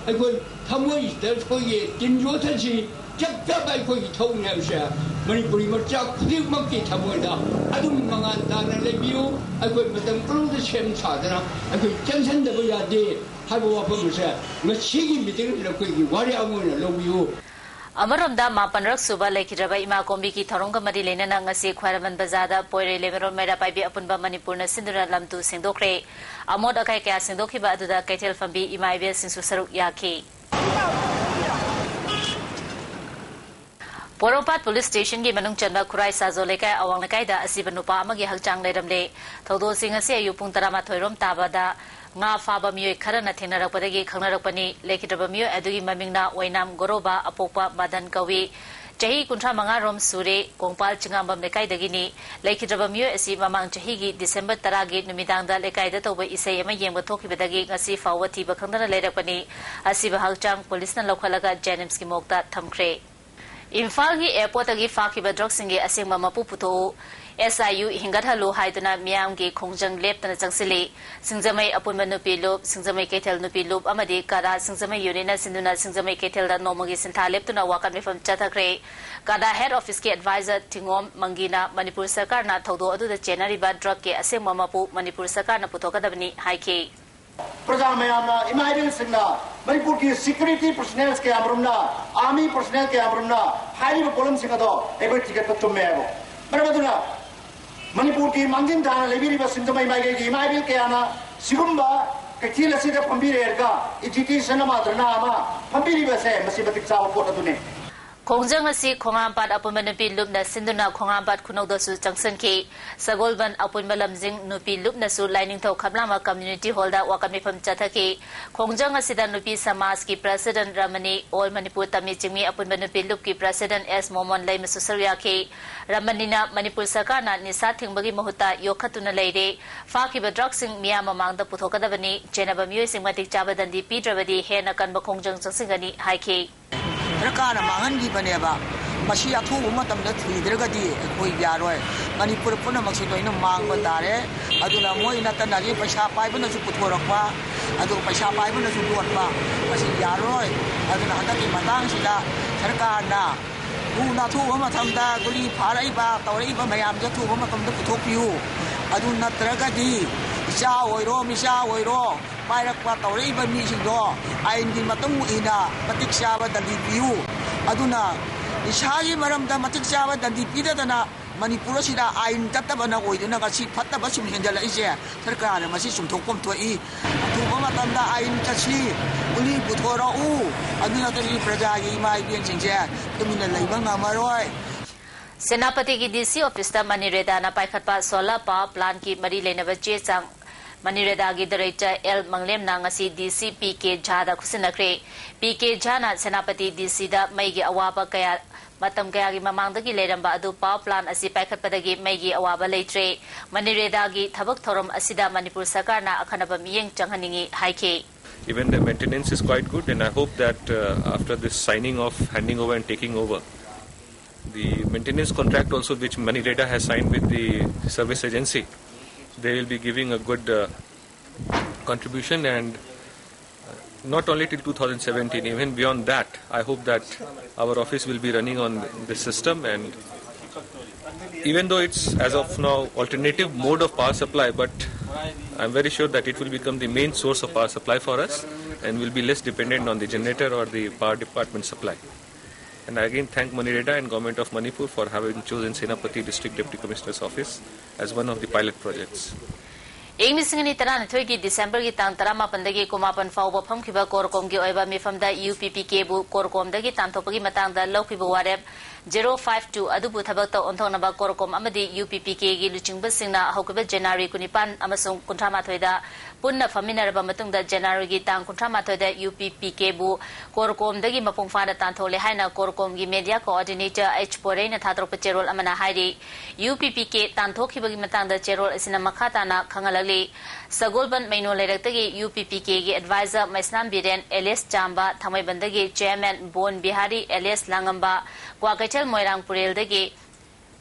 ꯑꯩꯈꯣꯏ ꯊꯃꯣꯏꯁꯤꯗ ꯑꯩꯈꯣꯏꯒꯤ ꯇꯤꯟ ꯌꯣꯠꯊꯁꯤ꯫ ꯆꯞ ꯆꯥꯕ ꯑꯩꯈꯣꯏꯒꯤ ꯊꯧꯅꯤ ꯍꯥꯏꯕꯁꯦ ꯃꯅꯤꯄꯨꯔꯤ ꯃꯆꯥ ꯈꯨꯗꯤꯡꯃꯛꯀꯤ ꯊꯃꯣꯏꯗ ꯑꯗꯨꯝ ꯃꯉꯥꯜ ꯇꯥꯅ ꯂꯩꯕꯤꯌꯨ꯫ ꯑꯩꯈꯣꯏ ꯃꯇꯝ ꯄꯨꯝꯅꯃꯛꯇ ꯁꯦꯝ ꯁꯥꯗꯅ ꯑꯩꯈꯣꯏ ꯆꯪꯁꯤꯟꯗꯕ ꯌꯥꯗꯦ ꯍꯥꯏꯕ ꯋꯥꯐꯝ ꯑꯁꯦ ꯉꯁꯤꯒꯤ ꯃꯤꯇꯤꯡ ꯑꯁꯤꯗ ꯑꯩꯈꯣꯏꯒꯤ ꯋꯥꯔꯦꯞ ꯑꯃ ꯑꯣꯏꯅ ꯂꯧꯕꯤꯌꯨ꯫ ꯑꯃꯔꯣꯝꯗ, ꯃꯥꯄꯟꯔꯛ ꯁꯨꯕ ꯂꯩꯈꯤꯗ꯭ꯔꯕ ꯏꯃꯥ ꯀꯣꯝꯕꯤꯒꯤ ꯊꯧꯔꯝꯒ ꯃꯔꯤ ꯂꯩꯅꯅ ꯉꯁꯤ ꯈ꯭ꯋꯥꯏꯔꯝꯕꯟ ꯕꯖꯥꯔꯗ ꯄꯣꯏꯔꯩ ꯂꯩꯃꯔꯣꯜ ꯃꯩꯔꯥ ꯄꯥꯏꯕꯤ ꯑꯄꯨꯟꯕ ꯃꯅꯤꯄꯨꯔꯅ ꯁꯤꯟꯗꯨꯅ ꯂꯝ ꯇꯨ ꯁꯦꯡꯗꯣꯛꯈ꯭ꯔꯦ꯫ ꯑꯃꯣꯠ ꯑꯀꯥꯏ ꯀꯌꯥ ꯁꯦꯡꯗꯣꯛꯈꯤꯕ ꯑꯗꯨꯗ ꯀꯩꯊꯦꯜ ꯐꯝꯕꯤ ꯏꯃꯥ ꯏꯕꯦꯜꯁꯤꯡꯁꯨ ꯁꯔꯨꯛ ꯌꯥꯈꯤ꯫ ꯄꯣꯔꯣꯝꯄꯥꯠ ꯄꯨꯂꯤꯁ ꯁ꯭ꯇꯦꯁꯟꯒꯤ ꯃꯅꯨꯡ ꯆꯟꯕ ꯈꯨꯔꯥꯏ ꯁꯥꯖꯣ ꯂꯩꯀꯥꯏ ꯑꯋꯥꯡ ꯂꯩꯀꯥꯏꯗ ꯑꯁꯤꯕ ꯅꯨꯄꯥ ꯑꯃꯒꯤ ꯍꯛꯆꯥꯡ ꯂꯩꯔꯝꯂꯦ꯫ ꯊꯧꯗꯣꯛꯁꯤꯡ ꯑꯁꯤ ꯑꯌꯨꯛ ꯄꯨꯡ ꯇꯔꯥꯃꯥꯊꯣꯏ ꯔꯣꯝ ꯇꯥꯕꯗ ꯉꯥ ꯐꯥꯕ ꯃꯤꯑꯣꯏ ꯈꯔꯅ ꯊꯦꯡꯅꯔꯛꯄꯗꯒꯤ ꯈꯪꯅꯔꯛꯄꯅꯤ꯫ ꯂꯩꯈꯤꯗ꯭ꯔꯕ ꯃꯤꯑꯣꯏ ꯑꯗꯨꯒꯤ ꯃꯃꯤꯡꯅ ꯑꯣꯏꯅꯥꯝ ꯒꯣꯔꯣꯕ ꯑꯄꯣꯛꯄ ꯃꯗꯟ ꯀꯧꯏ꯫ ꯆꯍꯤ ꯀꯨꯟꯊ꯭ꯔꯥ ꯃꯉꯥ ꯔꯣꯝ ꯁꯨꯔꯦ꯫ ꯀꯣꯡꯄꯥꯜ ꯆꯤꯉꯥꯝꯕꯝ ꯂꯩꯀꯥꯏꯗꯒꯤꯅꯤ꯫ ꯂꯩꯈꯤꯗ꯭ꯔꯕ ꯃꯤꯑꯣꯏ ꯑꯁꯤ ꯃꯃꯥꯡ ꯆꯍꯤꯒꯤ ꯗꯤꯁꯦꯝꯕꯔ ꯇꯔꯥꯒꯤ ꯅꯨꯃꯤꯗꯥꯡꯗ ꯂꯩꯀꯥꯏꯗ ꯇꯧꯕ ꯏꯁꯩ ꯑꯃ ꯌꯦꯡꯕ ꯊꯣꯛꯈꯤꯕꯗꯒꯤ ꯉꯁꯤ ꯐꯥꯎꯕ ꯊꯤꯕ ꯈꯪꯗꯅ ꯂꯩꯔꯛꯄꯅꯤ꯫ ꯑꯁꯤꯕ ꯍꯛꯆꯥꯡ ꯄꯨꯂꯤꯁꯅ ꯂꯧꯈꯠꯂꯒ ꯖꯦꯅꯤꯝꯁꯀꯤ ꯃꯣꯔꯒꯇ ꯊꯝꯈ꯭ꯔꯦ꯫ ꯏꯝꯐꯥꯜꯒꯤ ꯑꯦꯌꯔꯄꯣꯔꯠꯇꯒꯤ ꯐꯥꯈꯤꯕ ꯗ꯭ꯔꯒꯁꯤꯡꯒꯤ ꯑꯁꯦꯡꯕ ꯃꯄꯨ ꯄꯨꯊꯣꯛꯎ, ꯑꯦꯁ ꯑꯥꯏ ꯌꯨ ꯍꯤꯡꯒꯠꯍꯜꯂꯨ ꯍꯥꯏꯗꯨꯅ ꯃꯤꯌꯥꯝꯒꯤ ꯈꯣꯡꯖꯪ ꯂꯦꯞꯇꯅ ꯆꯪꯁꯤꯜꯂꯤ꯫ ꯁꯤꯡꯖꯃꯩ ꯑꯄꯨꯟꯕ ꯅꯨꯄꯤ ꯂꯨꯞ, ꯁꯤꯡꯖꯃꯩ ꯀꯩꯊꯦꯜ ꯅꯨꯄꯤ ꯂꯨꯞ ꯑꯃꯗꯤ ꯀꯥꯗꯥ ꯁꯤꯡꯖꯃꯩ ꯌꯨꯅꯤꯌꯟꯅ ꯁꯤꯟꯗꯨꯅ ꯁꯤꯡꯖꯃꯩ ꯀꯩꯊꯦꯜꯗ ꯅꯣꯡꯃꯒꯤ ꯁꯤꯟꯊꯥ ꯂꯦꯞꯇꯨꯅ ꯋꯥꯀꯠ ꯃꯤꯐꯝ ꯆꯠꯊꯈ꯭ꯔꯦ꯫ ꯀꯥꯗꯥ ꯍꯦꯗ ꯑꯣꯐꯤꯁꯀꯤ ꯑꯦꯗꯚꯥꯏꯖꯔ ꯊꯤꯉꯣꯝ ꯃꯪꯒꯤꯅ ꯃꯅꯤꯄꯨꯔ ꯁꯔꯀꯥꯔꯅ ꯊꯧꯗꯣꯛ ꯑꯗꯨꯗ ꯆꯦꯟꯅꯔꯤꯕ ꯗ꯭ꯔꯒꯀꯤ ꯑꯁꯦꯡꯕ ꯃꯄꯨ ꯃꯅꯤꯄꯨꯔ ꯁꯔꯀꯥꯔꯅ ꯄꯨꯊꯣꯛꯀꯗꯕꯅꯤ ꯍꯥꯏꯈꯤ꯫ ꯄ꯭ꯔꯖꯥ ꯃꯌꯥꯝꯅ, ꯏꯃꯥ ꯏꯕꯦꯜꯁꯤꯡꯅ, ꯃꯅꯤꯄꯨꯔꯒꯤ ꯁꯦꯀ꯭ꯌꯨꯔꯤꯇꯤ ꯄꯔꯁꯅꯦꯜꯁ ꯀꯌꯥꯃꯔꯨꯝꯅ, ꯑꯥꯔꯃꯤ ꯄꯔꯁꯅꯦꯜ ꯀꯌꯥꯃꯔꯨꯝꯅ ꯍꯥꯏꯔꯤꯕ ꯄꯣꯠꯂꯝꯁꯤꯡ ꯑꯗꯣ ꯑꯩꯈꯣꯏ ꯊꯤꯒꯠꯄ ꯆꯨꯝꯃꯦ ꯍꯥꯏꯕ꯫ ꯃꯔꯝ ꯑꯗꯨꯅ ꯃꯅꯤꯄꯨꯔꯒꯤ ꯃꯥꯡꯖꯤꯟ ꯊꯥꯅ ꯂꯩꯕꯤꯔꯤꯕ ꯁꯤꯡꯖꯃꯩ ꯃꯥꯏꯀꯩꯒꯤ ꯏꯃꯥ ꯏꯕꯦꯜ ꯀꯌꯥꯅ ꯁꯤꯒꯨꯝꯕ ꯀꯩꯊꯦꯜ ꯑꯁꯤꯗ ꯐꯝꯕꯤꯔꯦ ꯍꯥꯏꯔꯒ ꯑꯦꯖꯤꯇꯦꯁꯟ ꯑꯃ ꯙꯔꯅꯥ ꯑꯃ ꯐꯝꯕꯤꯔꯤꯕꯁꯦ ꯃꯁꯤ ꯃꯇꯤꯛ ꯆꯥꯕ ꯄꯣꯠ ꯑꯗꯨꯅꯤ꯫ ꯈꯣꯡꯖꯪ ꯑꯁꯤ ꯈꯣꯡꯍꯥꯝꯄꯥꯠ ꯑꯄꯨꯟꯕ ꯅꯨꯄꯤ ꯂꯨꯞꯅ ꯁꯤꯟꯗꯨꯅ ꯈꯣꯡꯍꯥꯝꯄꯥꯠ ꯈꯨꯅꯧꯗꯁꯨ ꯆꯪꯁꯤꯟꯈꯤ꯫ ꯁꯒꯣꯜꯕꯟ ꯑꯄꯨꯟꯕ ꯂꯝꯖꯤꯡ ꯅꯨꯄꯤ ꯂꯨꯞꯅꯁꯨ ꯂꯥꯏꯅꯤꯡꯊꯧ ꯈꯝꯂꯥꯃ ꯀꯝꯃ꯭ꯌꯨꯅꯤꯇꯤ ꯍꯣꯜꯗ ꯋꯥꯀꯠ ꯃꯤꯐꯝ ꯆꯠꯊꯈꯤ꯫ ꯈꯣꯡꯖꯪ ꯑꯁꯤꯗ ꯅꯨꯄꯤ ꯁꯃꯥꯖꯀꯤ ꯄ꯭ꯔꯁꯤꯗꯦꯟꯠ ꯔꯃꯅꯤ, ꯑꯣꯜ ꯃꯅꯤꯄꯨꯔ ꯇꯝꯃꯤ ꯆꯤꯡꯃꯤ ꯑꯄꯨꯟꯕ ꯅꯨꯄꯤ ꯂꯨꯞꯀꯤ ꯄ꯭ꯔꯁꯤꯗꯦꯟꯠ ꯑꯦꯁ ꯃꯣꯃꯣꯟ ꯂꯩꯃꯁꯨ ꯁꯔꯨꯛ ꯌꯥꯈꯤ꯫ ꯔꯃꯅꯤꯅ ꯃꯅꯤꯄꯨꯔ ꯁꯔꯀꯥꯔꯅ ꯅꯤꯁꯥ ꯊꯤꯡꯕꯒꯤ ꯃꯍꯨꯠꯇ ꯌꯣꯛꯈꯠꯇꯨꯅ ꯂꯩꯔꯦ, ꯐꯥꯈꯤꯕ ꯗ꯭ꯔꯒꯁꯤꯡ ꯃꯤꯌꯥꯝ ꯃꯃꯥꯡꯗ ꯄꯨꯊꯣꯛꯀꯗꯕꯅꯤ, ꯆꯦꯟꯅꯕ ꯃꯤꯑꯣꯏꯁꯤꯡ ꯃꯇꯤꯛ ꯆꯥꯕ ꯗꯟꯗꯤ ꯄꯤꯗ꯭ꯔꯕꯗꯤ ꯍꯦꯟꯅ ꯀꯟꯕ ꯈꯣꯡꯖꯪ ꯆꯪꯁꯤꯟꯒꯅꯤ ꯍꯥꯏꯈꯤ꯫ ꯁꯔꯀꯥꯔꯅ ꯃꯥꯡꯍꯟꯈꯤꯕꯅꯦꯕ꯫ ꯃꯁꯤ ꯑꯊꯨꯕ ꯃꯇꯝꯗ ꯊꯤꯗ꯭ꯔꯒꯗꯤ ꯑꯩꯈꯣꯏ ꯌꯥꯔꯣꯏ꯫ ꯃꯅꯤꯄꯨꯔ ꯄꯨꯝꯅꯃꯛꯁꯤ ꯂꯣꯏꯅ ꯃꯥꯡꯕ ꯇꯥꯔꯦ꯫ ꯑꯗꯨꯅ ꯃꯣꯏ ꯅꯠꯇꯅ ꯍꯧꯖꯤꯛ ꯄꯩꯁꯥ ꯄꯥꯏꯕꯅꯁꯨ ꯄꯨꯊꯣꯔꯛꯄ, ꯑꯗꯨ ꯄꯩꯁꯥ ꯄꯥꯏꯕꯅꯁꯨ ꯌꯣꯟꯕ, ꯃꯁꯤ ꯌꯥꯔꯣꯏ꯫ ꯑꯗꯨꯅ ꯍꯟꯗꯛꯀꯤ ꯃꯇꯥꯡꯁꯤꯗ ꯁꯔꯀꯥꯔꯅ ꯊꯨꯅ ꯑꯊꯨꯕ ꯃꯇꯝꯗ ꯒꯨꯂꯤ ꯐꯥꯔꯛꯏꯕ, ꯇꯧꯔꯛꯏꯕ ꯃꯌꯥꯝꯁꯦ ꯑꯊꯨꯕ ꯃꯇꯝꯗ ꯄꯨꯊꯣꯛꯄꯤꯌꯨ꯫ ꯑꯗꯨ ꯅꯠꯇ꯭ꯔꯒꯗꯤ ꯏꯆꯥ ꯑꯣꯏꯔꯣ, ꯃꯤꯆꯥ ꯑꯣꯏꯔꯣ, ꯄꯥꯏꯔꯛꯄ ꯇꯧꯔꯛꯏꯕ ꯃꯤꯁꯤꯡꯗꯣ ꯑꯥꯏꯟꯒꯤ ꯃꯇꯨꯡ ꯏꯟꯅ ꯃꯇꯤꯛ ꯆꯥꯕ ꯗꯟꯗꯤ ꯄꯤꯌꯨ꯫ ꯑꯗꯨꯅ ꯅꯤꯁꯥꯒꯤ ꯃꯔꯝꯗ ꯃꯇꯤꯛ ꯆꯥꯕ ꯗꯟꯗꯤ ꯄꯤꯗꯗꯅ ꯃꯅꯤꯄꯨꯔ ꯑꯁꯤꯗ ꯑꯥꯏꯟ ꯆꯠꯇꯕꯅ ꯑꯣꯏꯗꯨꯅ ꯉꯁꯤ ꯐꯠꯇꯕ ꯁꯨꯝ ꯍꯦꯟꯖꯜꯂꯛꯏꯁꯦ꯫ ꯁꯔꯀꯥꯔꯅ ꯃꯁꯤ ꯆꯨꯝꯊꯣꯛꯐꯝ ꯊꯣꯛꯏ꯫ ꯑꯊꯨꯕ ꯃꯇꯝꯗ ꯑꯥꯏꯟ ꯆꯠꯁꯤ, ꯒꯨꯂꯤ ꯄꯨꯊꯣꯔꯛꯎ꯫ ꯑꯗꯨ ꯅꯠꯇ꯭ꯔꯗꯤ ꯄ꯭ꯔꯖꯥꯒꯤ ꯏꯃꯥ ꯏꯕꯦꯟꯁꯤꯡꯁꯦ ꯇꯨꯃꯤꯟꯅ ꯂꯩꯕ ꯉꯝꯃꯔꯣꯏ꯫ ꯁꯦꯅꯥꯄꯇꯤꯒꯤ ꯗꯤ ꯁꯤ ꯑꯣꯐꯤꯁꯇ ꯃꯅꯤꯔꯦꯗꯥꯅ ꯄꯥꯏꯈꯠꯄ ꯁꯣꯂꯔ ꯄꯥꯋꯔ ꯄ꯭ꯂꯥꯟꯠꯀꯤ ꯃꯔꯤ ꯂꯩꯅꯕ ꯆꯦ ꯆꯥꯡ ꯃꯅꯤꯔꯦꯗꯥꯒꯤ ꯗꯥꯏꯔꯦꯛꯇꯔ ꯑꯦꯜ ꯃꯪꯂꯦꯝꯅ ꯉꯁꯤ ꯗꯤ ꯁꯤ P K ꯖꯥꯗ ꯈꯨꯠꯁꯤꯟꯅꯈ꯭ꯔꯦ꯫ P K ꯖꯥꯅ Senapati ꯗꯤ ꯁꯤꯗ ꯃꯩꯒꯤ ꯑꯋꯥꯕ ꯀꯌꯥ ꯃꯇꯝ ꯀꯌꯥꯒꯤ ꯃꯃꯥꯡꯗꯒꯤ ꯂꯩꯔꯝꯕ ꯑꯗꯨ ꯄꯥꯋꯔ ꯄ꯭ꯂꯥꯟꯠ ꯑꯁꯤ ꯄꯥꯏꯈꯠꯄꯗꯒꯤ ꯃꯩꯒꯤ ꯑꯋꯥꯕ ꯂꯩꯇ꯭ꯔꯦ꯫ ꯃꯅꯤꯔꯦꯗꯥꯒꯤ ꯊꯕꯛ ꯊꯧꯔꯝ ꯑꯁꯤꯗ ꯃꯅꯤꯄꯨꯔ ꯁꯔꯀꯥꯔꯅ ꯑꯈꯟꯅꯕ ꯃꯤꯠꯌꯦꯡ ꯆꯪꯍꯟꯅꯤꯡꯏ ꯍꯥꯏꯈꯤ꯫ Even the maintenance is quite good, and I hope that uh, after this signing of handing over and taking over, the maintenance contract also which Manireda has signed with the service agency, they will be giving a good uh, contribution, and uh, not only till two thousand seventeen, even beyond that, I hope that our office will be running on this system. And even though it's as of now alternative mode of power supply, but I'm very sure that it will become the main source of power supply for us and will be less dependent on the generator or the power department supply. And I again thank Manireda and Government of Manipur for having chosen Senapati District Deputy Commissioner's Office as one of the pilot projects. ꯏꯪ ꯂꯤꯁꯤꯡ ꯑꯅꯤ ꯇꯔꯥꯅꯤꯊꯣꯏꯒꯤ ꯗꯤꯁꯦꯝꯕꯔꯒꯤ ꯇꯥꯡ ꯇꯔꯥꯃꯥꯄꯟꯗꯒꯤ ꯀꯨꯟꯃꯥꯄꯟ ꯐꯥꯎꯕ ꯐꯝꯈꯤꯕ ꯀꯣꯔꯀꯣꯝꯒꯤ ꯑꯣꯏꯕ ꯃꯤꯐꯝꯗ UPPKꯕꯨ ꯀꯣꯔꯀꯣꯝꯗꯒꯤ ꯇꯥꯟꯊꯣꯛꯄꯒꯤ ꯃꯇꯥꯡꯗ ꯂꯧꯈꯤꯕ ꯋꯥꯔꯦꯞ zero five two ꯑꯗꯨꯕꯨ ꯊꯕꯛꯇ ꯑꯣꯟꯊꯣꯛꯅꯕ ꯀꯣꯔꯀꯣꯝ ꯑꯃꯗꯤ UPPKꯒꯤ ꯂꯨꯆꯤꯡꯕꯁꯤꯡꯅ ꯍꯧꯈꯤꯕ January ꯀꯨꯟꯅꯤꯄꯥꯟ ꯑꯃꯁꯨꯡ ꯀꯨꯟꯊ꯭ꯔꯥꯃꯥꯊꯣꯏꯗ ꯄꯨꯟꯅ ꯐꯝꯃꯤꯟꯅꯔꯕ ꯃꯇꯨꯡꯗ Januaryꯒꯤ ꯇꯥꯡ ꯀꯨꯟꯊ꯭ꯔꯥꯃꯥꯊꯣꯏꯗ UPPKꯕꯨ ꯀꯣꯔꯀꯣꯝꯗꯒꯤ ꯃꯄꯨꯡ ꯐꯥꯅ ꯇꯥꯟꯊꯣꯛꯂꯦ ꯍꯥꯏꯅ ꯀꯣꯔꯀꯣꯝꯒꯤ media coordinator H ꯄꯣꯔꯩꯅ ꯊꯥꯗꯣꯔꯛꯄ ꯆꯦꯔꯣꯜ ꯑꯃꯅ ꯍꯥꯏꯔꯤ꯫ UPPK ꯇꯥꯟꯊꯣꯛꯈꯤꯕꯒꯤ ꯃꯇꯥꯡꯗ ꯆꯦꯔꯣꯜ ꯑꯁꯤꯅ ꯃꯈꯥ ꯇꯥꯅ ꯈꯪꯍꯜꯂꯛꯂꯤ꯫ ꯁꯒꯣꯜꯕꯟ ꯃꯩꯅꯣ ꯂꯩꯔꯛꯇꯒꯤ UPPKꯒꯤ advisor ꯃꯩꯁꯅꯥꯝ ꯕꯤꯔꯦꯟ, ꯑꯦꯂꯤꯁ ꯆꯥꯝꯕ, ꯊꯥꯡꯃꯩꯕꯟꯗꯒꯤ chairman ꯕꯣꯟ ꯕꯤꯍꯥꯔꯤ ꯑꯦꯂꯤꯁ ꯂꯥꯡꯉꯝꯕ, ꯀ꯭ꯋꯥꯀꯩꯊꯦꯜ ꯃꯣꯏꯔꯥꯡ ꯄꯨꯔꯦꯜꯗꯒꯤ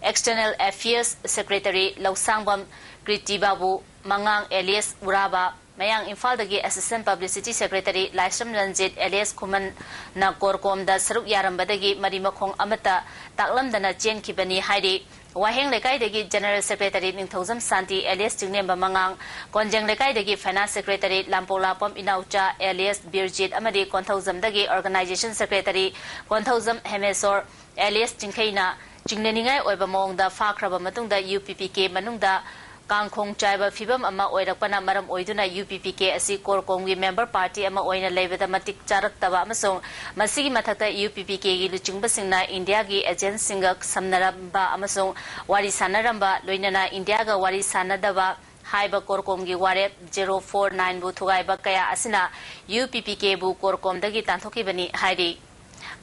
external affairs secretary Loushangbam Kriti Babu, ꯃꯉꯥꯡ ꯑꯦꯂꯤꯁ ꯎꯔꯥꯕ, ꯃꯌꯥꯡ ꯏꯝꯐꯥꯜꯗꯒꯤ assistant publicity secretary Laishram Ranjit alias ꯈꯨꯃꯟꯅ ꯀꯣꯔꯀꯣꯝꯗ ꯁꯔꯨꯛ ꯌꯥꯔꯝꯕꯗꯒꯤ ꯃꯔꯤ ꯃꯈꯣꯡ ꯑꯃꯠꯇ ꯇꯥꯛꯂꯝꯗꯅ ꯆꯦꯟꯈꯤꯕꯅꯤ ꯍꯥꯏꯔꯤ꯫ ꯋꯥꯍꯦꯡ ꯂꯩꯀꯥꯏꯗꯒꯤ general secretary ꯅꯤꯡꯊꯧꯖꯝ ꯁꯥꯟꯇꯤ ꯑꯦꯂꯤꯁ ꯆꯤꯡꯂꯦꯝꯕ ꯃꯉꯥꯡ, ꯀꯣꯟꯖꯦꯡ ꯂꯩꯀꯥꯏꯗꯒꯤ finance secretary ꯂꯥꯝꯄꯣꯛꯂꯥꯛꯄꯝ ꯏꯅꯥꯎꯆꯥ ꯑꯦꯂꯤꯁ ꯕꯤꯔꯖꯤꯠ ꯑꯃꯗꯤ ꯀꯣꯟꯊꯧꯖꯝꯗꯒꯤ organization secretary ꯀꯣꯟꯊꯧꯖꯝ ꯍꯦꯃꯦꯁꯣꯔ ꯑꯦꯂꯤꯁ ꯆꯤꯡꯈꯩꯅ ꯆꯤꯡꯅꯅꯤꯡꯉꯥꯏ ꯑꯣꯏꯕ ꯃꯑꯣꯡꯗ ꯐꯥꯈ꯭ꯔꯕ ꯃꯇꯨꯡꯗ UPPK ꯃꯅꯨꯡꯗ ꯀꯥꯡꯈꯣꯡ ꯆꯥꯏꯕ ꯐꯤꯚꯝ ꯑꯃ ꯑꯣꯏꯔꯛꯄꯅ ꯃꯔꯝ ꯑꯣꯏꯗꯨꯅ UPPK ꯑꯁꯤ ꯀꯣꯔꯀꯣꯝꯒꯤ member party ꯑꯃ ꯑꯣꯏꯅ ꯂꯩꯕꯗ ꯃꯇꯤꯛ ꯆꯥꯔꯛꯇꯕ ꯑꯃꯁꯨꯡ ꯃꯁꯤꯒꯤ ꯃꯊꯛꯇ UPPKꯒꯤ ꯂꯨꯆꯤꯡꯕꯁꯤꯡꯅ ꯏꯟꯗꯤꯌꯥꯒꯤ agentꯁꯤꯡꯒ ꯁꯝꯅꯔꯝꯕ ꯑꯃꯁꯨꯡ ꯋꯥꯔꯤ ꯁꯥꯟꯅꯔꯝꯕ, ꯂꯣꯏꯅꯅ ꯏꯟꯗꯤꯌꯥꯒ ꯋꯥꯔꯤ ꯁꯥꯟꯅꯗꯕ ꯍꯥꯏꯕ ꯀꯣꯔꯀꯣꯝꯒꯤ ꯋꯥꯔꯦꯞ zero four nineꯕꯨ ꯊꯨꯒꯥꯏꯕ ꯀꯌꯥ ꯑꯁꯤꯅ UPPKꯕꯨ ꯀꯣꯔꯀꯣꯝꯗꯒꯤ ꯇꯥꯟꯊꯣꯛꯈꯤꯕꯅꯤ ꯍꯥꯏꯔꯤ꯫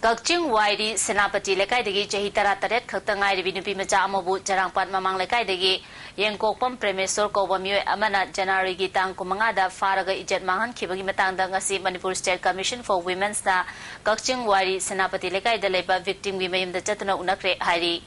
ꯀꯛꯆꯤꯡ ꯋꯥꯏꯔꯤ ꯁꯦꯅꯥꯄꯇꯤ ꯂꯩꯀꯥꯏꯗꯒꯤ ꯆꯍꯤ ꯇꯔꯥꯇꯔꯦꯠ ꯈꯛꯇ ꯉꯥꯏꯔꯤꯕꯤ ꯅꯨꯄꯤ ꯃꯆꯥ ꯑꯃꯕꯨ ꯆꯔꯥꯡꯄꯥꯠ ꯃꯃꯥꯡ ꯂꯩꯀꯥꯏꯗꯒꯤ ꯌꯦꯡꯀꯣꯛꯄꯝ ꯄ꯭ꯔꯦꯃꯦꯁꯣꯔ ꯀꯧꯕ ꯃꯤꯑꯣꯏ ꯑꯃꯅ Januaryꯒꯤ ꯇꯥꯡ ꯀꯨꯟꯃꯉꯥꯗ ꯐꯥꯔꯒ ꯏꯖꯠ ꯃꯥꯡꯍꯟꯈꯤꯕꯒꯤ ꯃꯇꯥꯡꯗ ꯉꯁꯤ Manipur State Commission for Womenꯁꯅ ꯀꯛꯆꯤꯡ ꯋꯥꯏꯔꯤ ꯁꯦꯅꯥꯄꯇꯤ ꯂꯩꯀꯥꯏꯗ ꯂꯩꯕ victimꯒꯤ ꯃꯌꯨꯝꯗ ꯆꯠꯇꯨꯅ ꯎꯅꯈ꯭ꯔꯦ ꯍꯥꯏꯔꯤ꯫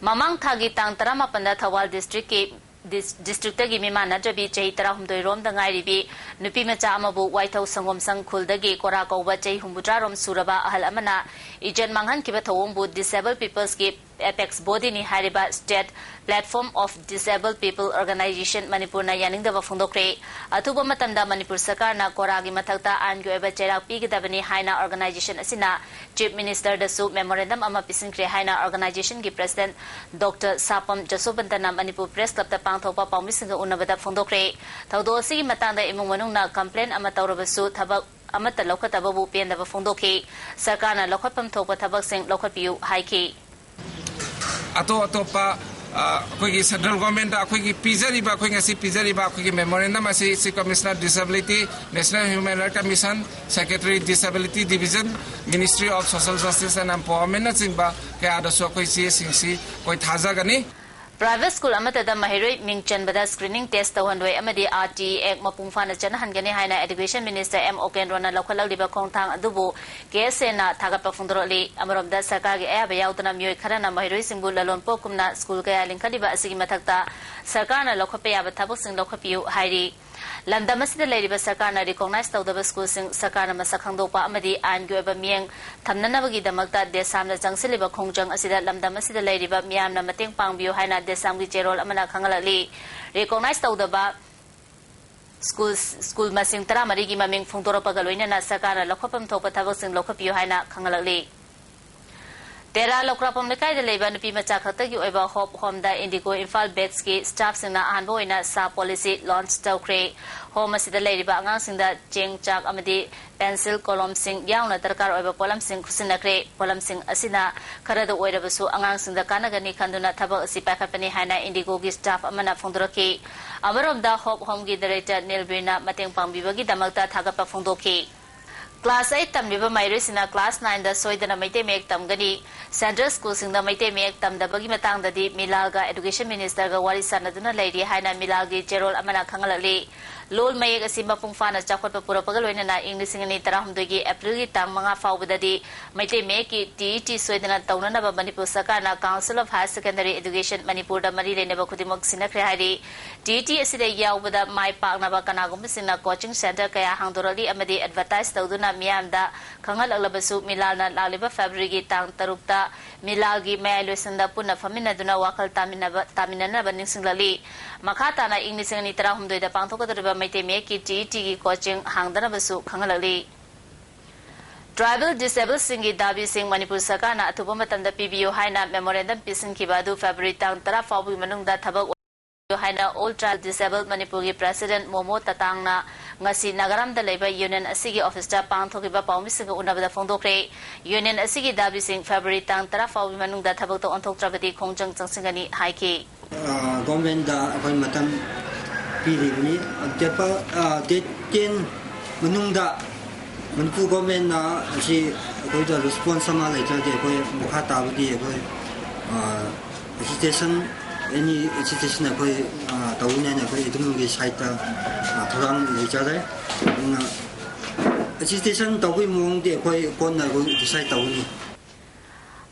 ꯃꯃꯥꯡ ꯊꯥꯒꯤ ꯇꯥꯡ ꯇꯔꯥꯃꯥꯄꯟꯗ ꯊꯧꯕꯥꯜ districtꯀꯤ ꯗꯤꯁ-, districtꯇꯒꯤ ꯃꯤꯃꯥꯟꯅꯗ꯭ꯔꯕꯤ ꯆꯍꯤ ꯇꯔꯥꯍꯨꯝꯗꯣꯏ ꯔꯣꯝꯗ ꯉꯥꯏꯔꯤꯕꯤ ꯅꯨꯄꯤ ꯃꯆꯥ ꯑꯃꯕꯨ ꯋꯥꯏꯊꯧ ꯁꯪꯒꯣꯝ ꯁꯪ ꯈꯨꯜꯗꯒꯤ ꯀꯣꯔꯥ ꯀꯧꯕ ꯆꯍꯤ ꯍꯨꯝꯐꯨꯇꯔꯥ ꯔꯣꯝ ꯁꯨꯔꯕ ꯑꯍꯜ ꯑꯃꯅ ꯏꯖꯠ ꯃꯥꯡꯍꯟꯈꯤꯕ ꯊꯧꯑꯣꯡꯕꯨ Disabled Peoplesꯀꯤ ꯑꯦꯄꯦꯛꯁ ꯕꯣꯗꯤꯅꯤ ꯍꯥꯏꯔꯤꯕ State Platform of Disabled People Organisation ꯃꯅꯤꯄꯨꯔꯅ ꯌꯥꯅꯤꯡꯗꯕ ꯐꯣꯡꯗꯣꯛꯈ꯭ꯔꯦ꯫ ꯑꯊꯨꯕ ꯃꯇꯝꯗ ꯃꯅꯤꯄꯨꯔ ꯁꯔꯀꯥꯔꯅ ꯀꯣꯔꯥꯒꯤ ꯃꯊꯛꯇ ꯑꯥꯏꯟꯒꯤ ꯑꯣꯏꯕ ꯆꯩꯔꯥꯛ ꯄꯤꯒꯗꯕꯅꯤ ꯍꯥꯏꯅ ꯑꯣꯔꯒꯅꯥꯏꯖꯦꯁꯟ ꯑꯁꯤꯅ ꯆꯤꯐ ꯃꯤꯅꯤꯁꯇꯔꯗꯁꯨ ꯃꯦꯃꯣꯔꯦꯟꯗꯝ ꯑꯃ ꯄꯤꯁꯤꯟꯈ꯭ꯔꯦ ꯍꯥꯏꯅ ꯑꯣꯔꯒꯅꯥꯏꯖꯦꯁꯟꯒꯤ ꯄ꯭ꯔꯁꯤꯗꯦꯟꯠ ꯗꯣꯛꯇꯔ ꯁꯥꯄꯝ ꯖꯁꯣꯕꯟꯇꯅ ꯃꯅꯤꯄꯨꯔ ꯄ꯭ꯔꯦꯁ ꯀ꯭ꯂꯕꯇ ꯄꯥꯡꯊꯣꯛꯄ ꯄꯥꯎꯃꯤꯁꯤꯡꯒ ꯎꯅꯕꯗ ꯐꯣꯡꯗꯣꯛꯈ꯭ꯔꯦ꯫ ꯊꯧꯗꯣꯛ ꯑꯁꯤꯒꯤ ꯃꯇꯥꯡꯗ ꯏꯃꯨꯡ ꯃꯅꯨꯡꯅ ꯀꯝꯄ꯭ꯂꯦꯟ ꯑꯃ ꯇꯧꯔꯕꯁꯨ ꯊꯕꯛ ꯑꯃꯠꯇ ꯂꯧꯈꯠꯇꯕꯕꯨ ꯄꯦꯟꯗꯕ ꯐꯣꯡꯗꯣꯛꯈꯤ꯫ ꯁꯔꯀꯥꯔꯅ ꯂꯧꯈꯠꯐꯝ ꯊꯣꯛꯄ ꯊꯕꯛꯁꯤꯡ ꯂꯧꯈꯠꯄꯤꯌꯨ ꯍꯥꯏꯈꯤ꯫ ꯑꯇꯣꯞ ꯑꯇꯣꯞꯄ ꯑ, ꯑꯩꯈꯣꯏꯒꯤ ꯁꯦꯟꯇ꯭ꯔꯦꯜ ꯒꯣꯔꯃꯦꯟꯗ ꯑꯩꯈꯣꯏꯒꯤ ꯄꯤꯖꯔꯤꯕ, ꯑꯩꯈꯣꯏ ꯉꯁꯤ ꯄꯤꯖꯔꯤꯕ ꯑꯩꯈꯣꯏꯒꯤ ꯃꯦꯃꯣꯔꯦꯟꯗꯝ ꯑꯁꯤ chief commissioner disability, national human right commission, secretary disability division, ministry of social justice and ꯑꯦꯝꯄꯥꯋꯔꯃꯦꯟꯅꯆꯤꯡꯕ ꯀꯌꯥꯗꯁꯨ ꯑꯩꯈꯣꯏ ꯆꯦꯁꯤꯡꯁꯤ ꯑꯩꯈꯣꯏ ꯊꯥꯖꯒꯅꯤ꯫ ꯄ꯭ꯔꯥꯏꯚꯦꯠ ꯁ꯭ꯀꯨꯜ ꯑꯃꯠꯇꯗ ꯃꯍꯩꯔꯣꯏ ꯃꯤꯡ ꯆꯟꯕꯗ ꯁ꯭ꯀ꯭ꯔꯤꯅꯤꯡ ꯇꯦꯁ ꯇꯧꯍꯟꯂꯣꯏ ꯑꯃꯗꯤ ꯑꯥꯔ ꯇꯤ ꯑꯦꯛ ꯃꯄꯨꯡ ꯐꯥꯅ ꯆꯠꯅꯍꯟꯒꯅꯤ ꯍꯥꯏꯅ ꯑꯦꯗꯨꯀꯦꯁꯟ ꯃꯤꯅꯤꯁꯇꯔ ꯑꯦꯝ ꯑꯣꯀꯦꯟꯗ꯭ꯔꯣꯅ ꯂꯧꯈꯠꯂꯛꯂꯤꯕ ꯈꯣꯡꯊꯥꯡ ꯑꯗꯨꯕꯨ ꯀꯦ ꯑꯦꯁ ꯑꯦꯅ ꯊꯥꯒꯠꯄ ꯐꯣꯡꯗꯣꯔꯛꯂꯤ꯫ ꯑꯃꯔꯣꯝꯗ ꯁꯔꯀꯥꯔꯒꯤ ꯑꯌꯥꯕ ꯌꯥꯎꯗꯅ ꯃꯤꯑꯣꯏ ꯈꯔꯅ ꯃꯍꯩꯔꯣꯏꯁꯤꯡꯕꯨ ꯂꯂꯣꯟ ꯄꯣꯠꯀꯨꯝꯅ ꯁ꯭ꯀꯨꯜ ꯀꯌꯥ ꯂꯤꯡꯈꯠꯂꯤꯕ ꯑꯁꯤꯒꯤ ꯃꯊꯛꯇ ꯁꯔꯀꯥꯔꯅ ꯂꯧꯈꯠꯄ ꯌꯥꯕ ꯊꯕꯛꯁꯤꯡ ꯂꯧꯈꯠꯄꯤꯌꯨ ꯍꯥꯏꯔꯤ꯫ ꯂꯝꯗꯝ ꯑꯁꯤꯗ ꯂꯩꯔꯤꯕ ꯁꯔꯀꯥꯔꯅ ꯔꯤꯀꯣꯛꯅꯥꯏꯖ ꯇꯧꯗꯕ ꯁ꯭ꯀꯨꯜꯁꯤꯡ ꯁꯔꯀꯥꯔꯅ ꯃꯁꯛ ꯈꯪꯗꯣꯛꯄ ꯑꯃꯗꯤ ꯑꯥꯏꯟꯒꯤ ꯑꯣꯏꯕ ꯃꯤꯠꯌꯦꯡ ꯊꯝꯅꯅꯕꯒꯤꯗꯃꯛꯇ ꯗꯦꯁꯥꯝꯅ ꯆꯪꯁꯤꯜꯂꯤꯕ ꯈꯣꯡꯖꯪ ꯑꯁꯤꯗ ꯂꯝꯗꯝ ꯑꯁꯤꯗ ꯂꯩꯔꯤꯕ ꯃꯤꯌꯥꯝꯅ ꯃꯇꯦꯡ ꯄꯥꯡꯕꯤꯌꯨ ꯍꯥꯏꯅ ꯗꯦꯁꯥꯝꯒꯤ ꯆꯦꯔꯣꯜ ꯑꯃꯅ ꯈꯪꯍꯜꯂꯛꯂꯤ꯫ ꯔꯤꯀꯣꯛꯅꯥꯏꯖ ꯇꯧꯗꯕ ꯁ꯭ꯀꯨꯜ, ꯁ꯭ꯀꯨꯜ ꯃꯁꯤꯡ ꯇꯔꯥꯃꯔꯤꯒꯤ ꯃꯃꯤꯡ ꯐꯣꯡꯗꯣꯔꯛꯄꯒ ꯂꯣꯏꯅꯅ ꯁꯔꯀꯥꯔꯅ ꯂꯧꯈꯠꯐꯝ ꯊꯣꯛꯄ ꯊꯕꯛꯁꯤꯡ ꯂꯧꯈꯠꯄꯤꯌꯨ ꯍꯥꯏꯅ ꯈꯪꯍꯜꯂꯛꯂꯤ꯫ ꯇꯦꯔꯥ ꯂꯧꯀ꯭ꯔꯥꯄꯝ ꯂꯩꯀꯥꯏꯗ ꯂꯩꯕ ꯅꯨꯄꯤ ꯃꯆꯥ ꯈꯛꯇꯒꯤ ꯑꯣꯏꯕ ꯍꯣꯞ ꯍꯣꯝꯗ ꯏꯟꯗꯤꯒꯣ ꯏꯝꯐꯥꯜ ꯕꯦꯠꯁꯀꯤ ꯁ꯭ꯇꯥꯐꯁꯤꯡꯅ ꯑꯍꯥꯟꯕ ꯑꯣꯏꯅ ꯁꯥ ꯄꯣꯂꯤꯁꯤ ꯂꯣꯟꯆ ꯇꯧꯈ꯭ꯔꯦ꯫ ꯍꯣꯝ ꯑꯁꯤꯗ ꯂꯩꯔꯤꯕ ꯑꯉꯥꯡꯁꯤꯡꯗ ꯆꯦꯡ, ꯆꯥꯛ ꯑꯃꯗꯤ ꯄꯦꯟꯁꯤꯜ, ꯀꯣꯂꯣꯝꯁꯤꯡ ꯌꯥꯎꯅ ꯗꯔꯀꯥꯔ ꯑꯣꯏꯕ ꯄꯣꯠꯂꯝꯁꯤꯡ ꯈꯨꯠꯁꯤꯟꯅꯈ꯭ꯔꯦ꯫ ꯄꯣꯠꯂꯝꯁꯤꯡ ꯑꯁꯤꯅ ꯈꯔꯗ ꯑꯣꯏꯔꯕꯁꯨ ꯑꯉꯥꯡꯁꯤꯡꯗ ꯀꯥꯟꯅꯒꯅꯤ ꯈꯟꯗꯨꯅ ꯊꯕꯛ ꯑꯁꯤ ꯄꯥꯏꯈꯠꯄꯅꯤ ꯍꯥꯏꯅ ꯏꯟꯗꯤꯒꯣꯒꯤ ꯁ꯭ꯇꯥꯐ ꯑꯃꯅ ꯐꯣꯡꯗꯣꯔꯛꯈꯤ꯫ ꯑꯃꯔꯣꯝꯗ ꯍꯣꯞ ꯍꯣꯝꯒꯤ ꯗꯥꯏꯔꯦꯛꯇꯔ ꯅꯤꯜꯕꯤꯔꯅ ꯃꯇꯦꯡ ꯄꯥꯡꯕꯤꯕꯒꯤꯗꯃꯛꯇ ꯊꯥꯒꯠꯄ ꯐꯣꯡꯗꯣꯛꯈꯤ꯫ ꯀ꯭ꯂꯥꯁ ꯑꯩꯠ ꯇꯝꯂꯤꯕ ꯃꯍꯩꯔꯣꯏꯁꯤꯡꯅ ꯀ꯭ꯂꯥꯁ ꯅꯥꯏꯟꯗ ꯁꯣꯏꯗꯅ ꯃꯩꯇꯩ ꯃꯌꯦꯛ ꯇꯝꯒꯅꯤ꯫ ꯁꯦꯟꯇ꯭ꯔꯦꯜ ꯁ꯭ꯀꯨꯜꯁꯤꯡꯗ ꯃꯩꯇꯩ ꯃꯌꯦꯛ ꯇꯝꯗꯕꯒꯤ ꯃꯇꯥꯡꯗꯗꯤ ꯃꯤꯂꯥꯜꯒ ꯑꯦꯗꯨꯀꯦꯁꯟ ꯃꯤꯅꯤꯁꯇꯔꯒ ꯋꯥꯔꯤ ꯁꯥꯟꯅꯗꯨꯅ ꯂꯩꯔꯤ ꯍꯥꯏꯅ ꯃꯤꯂꯥꯜꯒꯤ ꯆꯦꯔꯣꯜ ꯑꯃꯅ ꯈꯪꯍꯜꯂꯛꯂꯤ꯫ ꯂꯣꯜ ꯃꯌꯦꯛ ꯑꯁꯤ ꯃꯄꯨꯡ ꯐꯥꯅ ꯆꯥꯎꯈꯠꯄ ꯄꯨꯔꯛꯄꯒ ꯂꯣꯏꯅꯅ ꯏꯪ ꯂꯤꯁꯤꯡ ꯑꯅꯤ ꯇꯔꯥꯍꯨꯝꯗꯣꯏꯒꯤ ꯑꯦꯄ꯭ꯔꯤꯜꯒꯤ ꯇꯥꯡ ꯃꯉꯥ ꯐꯥꯎꯕꯗꯗꯤ ꯃꯩꯇꯩ ꯃꯌꯦꯛꯀꯤ ꯇꯤ ꯏ ꯇꯤ ꯁꯣꯏꯗꯅ ꯇꯧꯅꯅꯕ ꯃꯅꯤꯄꯨꯔ ꯁꯔꯀꯥꯔꯅ Council of Higher Secondary Education ꯃꯅꯤꯄꯨꯔꯗ ꯃꯔꯤ ꯂꯩꯅꯕ ꯈꯨꯗꯤꯡꯃꯛ ꯁꯤꯟꯅꯈ꯭ꯔꯦ ꯍꯥꯏꯔꯤ꯫ ꯇꯤ ꯏ ꯇꯤ ꯑꯁꯤꯗ ꯌꯥꯎꯕꯗ ꯃꯥꯏ ꯄꯥꯛꯅꯕ ꯀꯅꯥꯒꯨꯝꯕꯁꯤꯡꯅ coaching centre ꯀꯌꯥ ꯍꯥꯡꯗꯣꯔꯛꯂꯤ ꯑꯃꯗꯤ advertise ꯇꯧꯗꯨꯅ ꯃꯤꯌꯥꯝꯗ ꯈꯪꯍꯜꯂꯛꯂꯕꯁꯨ, ꯃꯤꯂꯥꯜꯅ ꯂꯥꯛꯂꯤꯕ ꯐꯦꯕ꯭ꯔꯨꯋꯥꯔꯤꯒꯤ ꯇꯥꯡ ꯇꯔꯨꯛꯇ ꯃꯤꯂꯥꯜꯒꯤ ꯃꯌꯥꯏ ꯂꯣꯏꯁꯪꯗ ꯄꯨꯟꯅ ꯐꯝꯃꯤꯟꯅꯗꯨꯅ ꯋꯥꯈꯜ ꯇꯥꯃꯤꯟꯅꯕ, ꯇꯥꯃꯤꯟꯅꯅꯕ ꯅꯤꯡꯁꯤꯡꯂꯛꯂꯤ꯫ ꯃꯈꯥ ꯇꯥꯅ ꯏꯪ ꯂꯤꯁꯤꯡ ꯑꯅꯤ ꯇꯔꯥꯍꯨꯝꯗꯣꯏꯗ ꯄꯥꯡꯊꯣꯛꯀꯗꯧꯔꯤꯕ ꯃꯩꯇꯩ ꯃꯌꯦꯛꯀꯤ ꯇꯤ ꯏ ꯇꯤꯒꯤ coaching ꯍꯥꯡꯗꯅꯕꯁꯨ ꯈꯪꯍꯜꯂꯛꯂꯤ꯫ Tribal disabledꯁꯤꯡꯒꯤ ꯗꯥꯕꯤꯁꯤꯡ ꯃꯅꯤꯄꯨꯔ ꯁꯔꯀꯥꯔꯅ ꯑꯊꯨꯕ ꯃꯇꯝꯗ ꯄꯤꯕꯤꯌꯨ ꯍꯥꯏꯅ memorandum ꯄꯤꯁꯤꯟꯈꯤꯕ ꯑꯗꯨ ꯐꯦꯕ꯭ꯔꯨꯋꯥꯔꯤ ꯇꯥꯡ ꯇꯔꯥ ꯐꯥꯎꯕꯒꯤ ꯃꯅꯨꯡꯗ ꯊꯕꯛ ꯑꯣꯏꯌꯨ ꯍꯥꯏꯅ All Tribal Disable ꯃꯅꯤꯄꯨꯔꯒꯤ president ꯃꯣꯃꯣ ꯇꯇꯥꯡꯅ ꯉꯁꯤ ꯅꯥꯒꯥꯔꯥꯝꯗ ꯂꯩꯕ union ꯑꯁꯤꯒꯤ officeꯇ ꯄꯥꯡꯊꯣꯛꯈꯤꯕ ꯄꯥꯎꯃꯤꯁꯤꯡꯒ ꯎꯅꯕꯗ ꯐꯣꯡꯗꯣꯛꯈ꯭ꯔꯦ꯫ Union ꯑꯁꯤꯒꯤ ꯗꯥꯕꯤꯁꯤꯡ ꯐꯦꯕ꯭ꯔꯨꯋꯥꯔꯤ ꯇꯥꯡ ꯇꯔꯥ ꯐꯥꯎꯕꯒꯤ ꯃꯅꯨꯡꯗ ꯊꯕꯛꯇ ꯑꯣꯟꯊꯣꯛꯇ꯭ꯔꯕꯗꯤ ꯈꯣꯡꯖꯪ ꯆꯪꯁꯤꯟꯒꯅꯤ ꯍꯥꯏꯈꯤ꯫ ꯑ, governmentꯗ ꯑꯩꯈꯣꯏ ꯃꯇꯝ ꯄꯤꯔꯤꯕꯅꯤ꯫ ꯑꯇꯦꯛꯄ, ꯑ, date ten ꯃꯅꯨꯡꯗ ꯃꯅꯤꯄꯨꯔ governmentꯅ ꯑꯁꯤ ꯑꯩꯈꯣꯏꯗ response ꯑꯃ ꯂꯩꯇ꯭ꯔꯗꯤ ꯑꯩꯈꯣꯏ ꯃꯈꯥ ꯇꯥꯕꯗꯤ ꯑꯩꯈꯣꯏ, ꯑ, agitation, any agitation ꯑꯩꯈꯣꯏ, ꯑ, ꯇꯧꯒꯅꯤ ꯍꯥꯏꯅ ꯑꯩꯈꯣꯏ ꯑꯗꯨꯝꯒꯤ sideꯇ, ꯑ, ꯊꯧꯔꯥꯡ ꯂꯩꯖꯔꯦ꯫ ꯑꯗꯨꯅ agitation ꯇꯧꯕꯒꯤ ꯃꯑꯣꯡꯗꯤ ꯑꯩꯈꯣꯏ ꯀꯣꯟꯅ ꯑꯩꯈꯣꯏ decide ꯇꯧꯒꯅꯤ꯫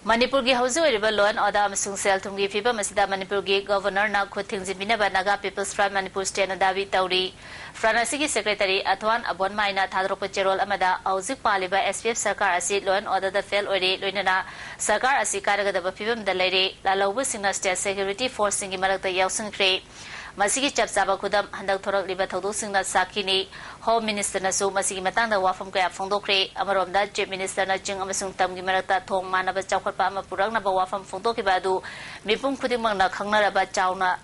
ꯃꯅꯤꯄꯨꯔꯒꯤ ꯍꯧꯖꯤꯛ ꯑꯣꯏꯔꯤꯕ law and order ꯑꯃꯁꯨꯡ ꯁꯦꯜ ꯊꯨꯝꯒꯤ ꯐꯤꯕꯝ ꯑꯁꯤꯗ ꯃꯅꯤꯄꯨꯔꯒꯤ Governorꯅ ꯈꯨꯠ ꯊꯤꯡꯖꯤꯟꯕꯤꯅꯕ Naga People's Front ꯃꯅꯤꯄꯨꯔ Stateꯅ ꯗꯥꯕꯤ ꯇꯧꯔꯤ꯫ Front ꯑꯁꯤꯒꯤ secretary ꯑꯊ꯭ꯋꯥꯟ ꯑꯕꯣꯟꯃꯥꯏꯅ ꯊꯥꯗꯣꯔꯛꯄ ꯆꯦꯔꯣꯜ ꯑꯃꯗ, ꯍꯧꯖꯤꯛ ꯄꯥꯜꯂꯤꯕ S P F ꯁꯔꯀꯥꯔ ꯑꯁꯤ law and orderꯗ fail ꯑꯣꯏꯔꯦ, ꯂꯣꯏꯅꯅ ꯁꯔꯀꯥꯔ ꯑꯁꯤ ꯀꯥꯏꯔꯒꯗꯕ ꯐꯤꯕꯝꯗ ꯂꯩꯔꯦ, ꯂꯥꯜꯍꯧꯕꯁꯤꯡꯅ state security forceꯁꯤꯡꯒꯤ ꯃꯔꯛꯇ ꯌꯥꯎꯁꯤꯟꯈ꯭ꯔꯦ꯫ ꯃꯁꯤꯒꯤ ꯆꯞ ꯆꯥꯕ ꯈꯨꯗꯝ ꯍꯟꯗꯛ ꯊꯣꯔꯛꯂꯤꯕ ꯊꯧꯗꯣꯛꯁꯤꯡꯅ ꯁꯥꯈꯤꯅꯤ꯫ Home Ministerꯅꯁꯨ ꯃꯁꯤꯒꯤ ꯃꯇꯥꯡꯗ ꯋꯥꯐꯝ ꯀꯌꯥ ꯐꯣꯡꯗꯣꯛꯈ꯭ꯔꯦ꯫ ꯑꯃꯔꯣꯝꯗ, Chief Ministerꯅ ꯆꯤꯡ ꯑꯃꯁꯨꯡ ꯇꯝꯒꯤ ꯃꯔꯛꯇ ꯊꯣꯡ ꯃꯥꯟꯅꯕ ꯆꯥꯎꯈꯠꯄ ꯑꯃ ꯄꯨꯔꯛꯅꯕ ꯋꯥꯐꯝ ꯐꯣꯡꯗꯣꯛꯈꯤꯕ ꯑꯗꯨ ꯃꯤꯄꯨꯝ ꯈꯨꯗꯤꯡꯃꯛꯅ ꯈꯪꯅꯔꯕ ꯆꯥꯎꯅ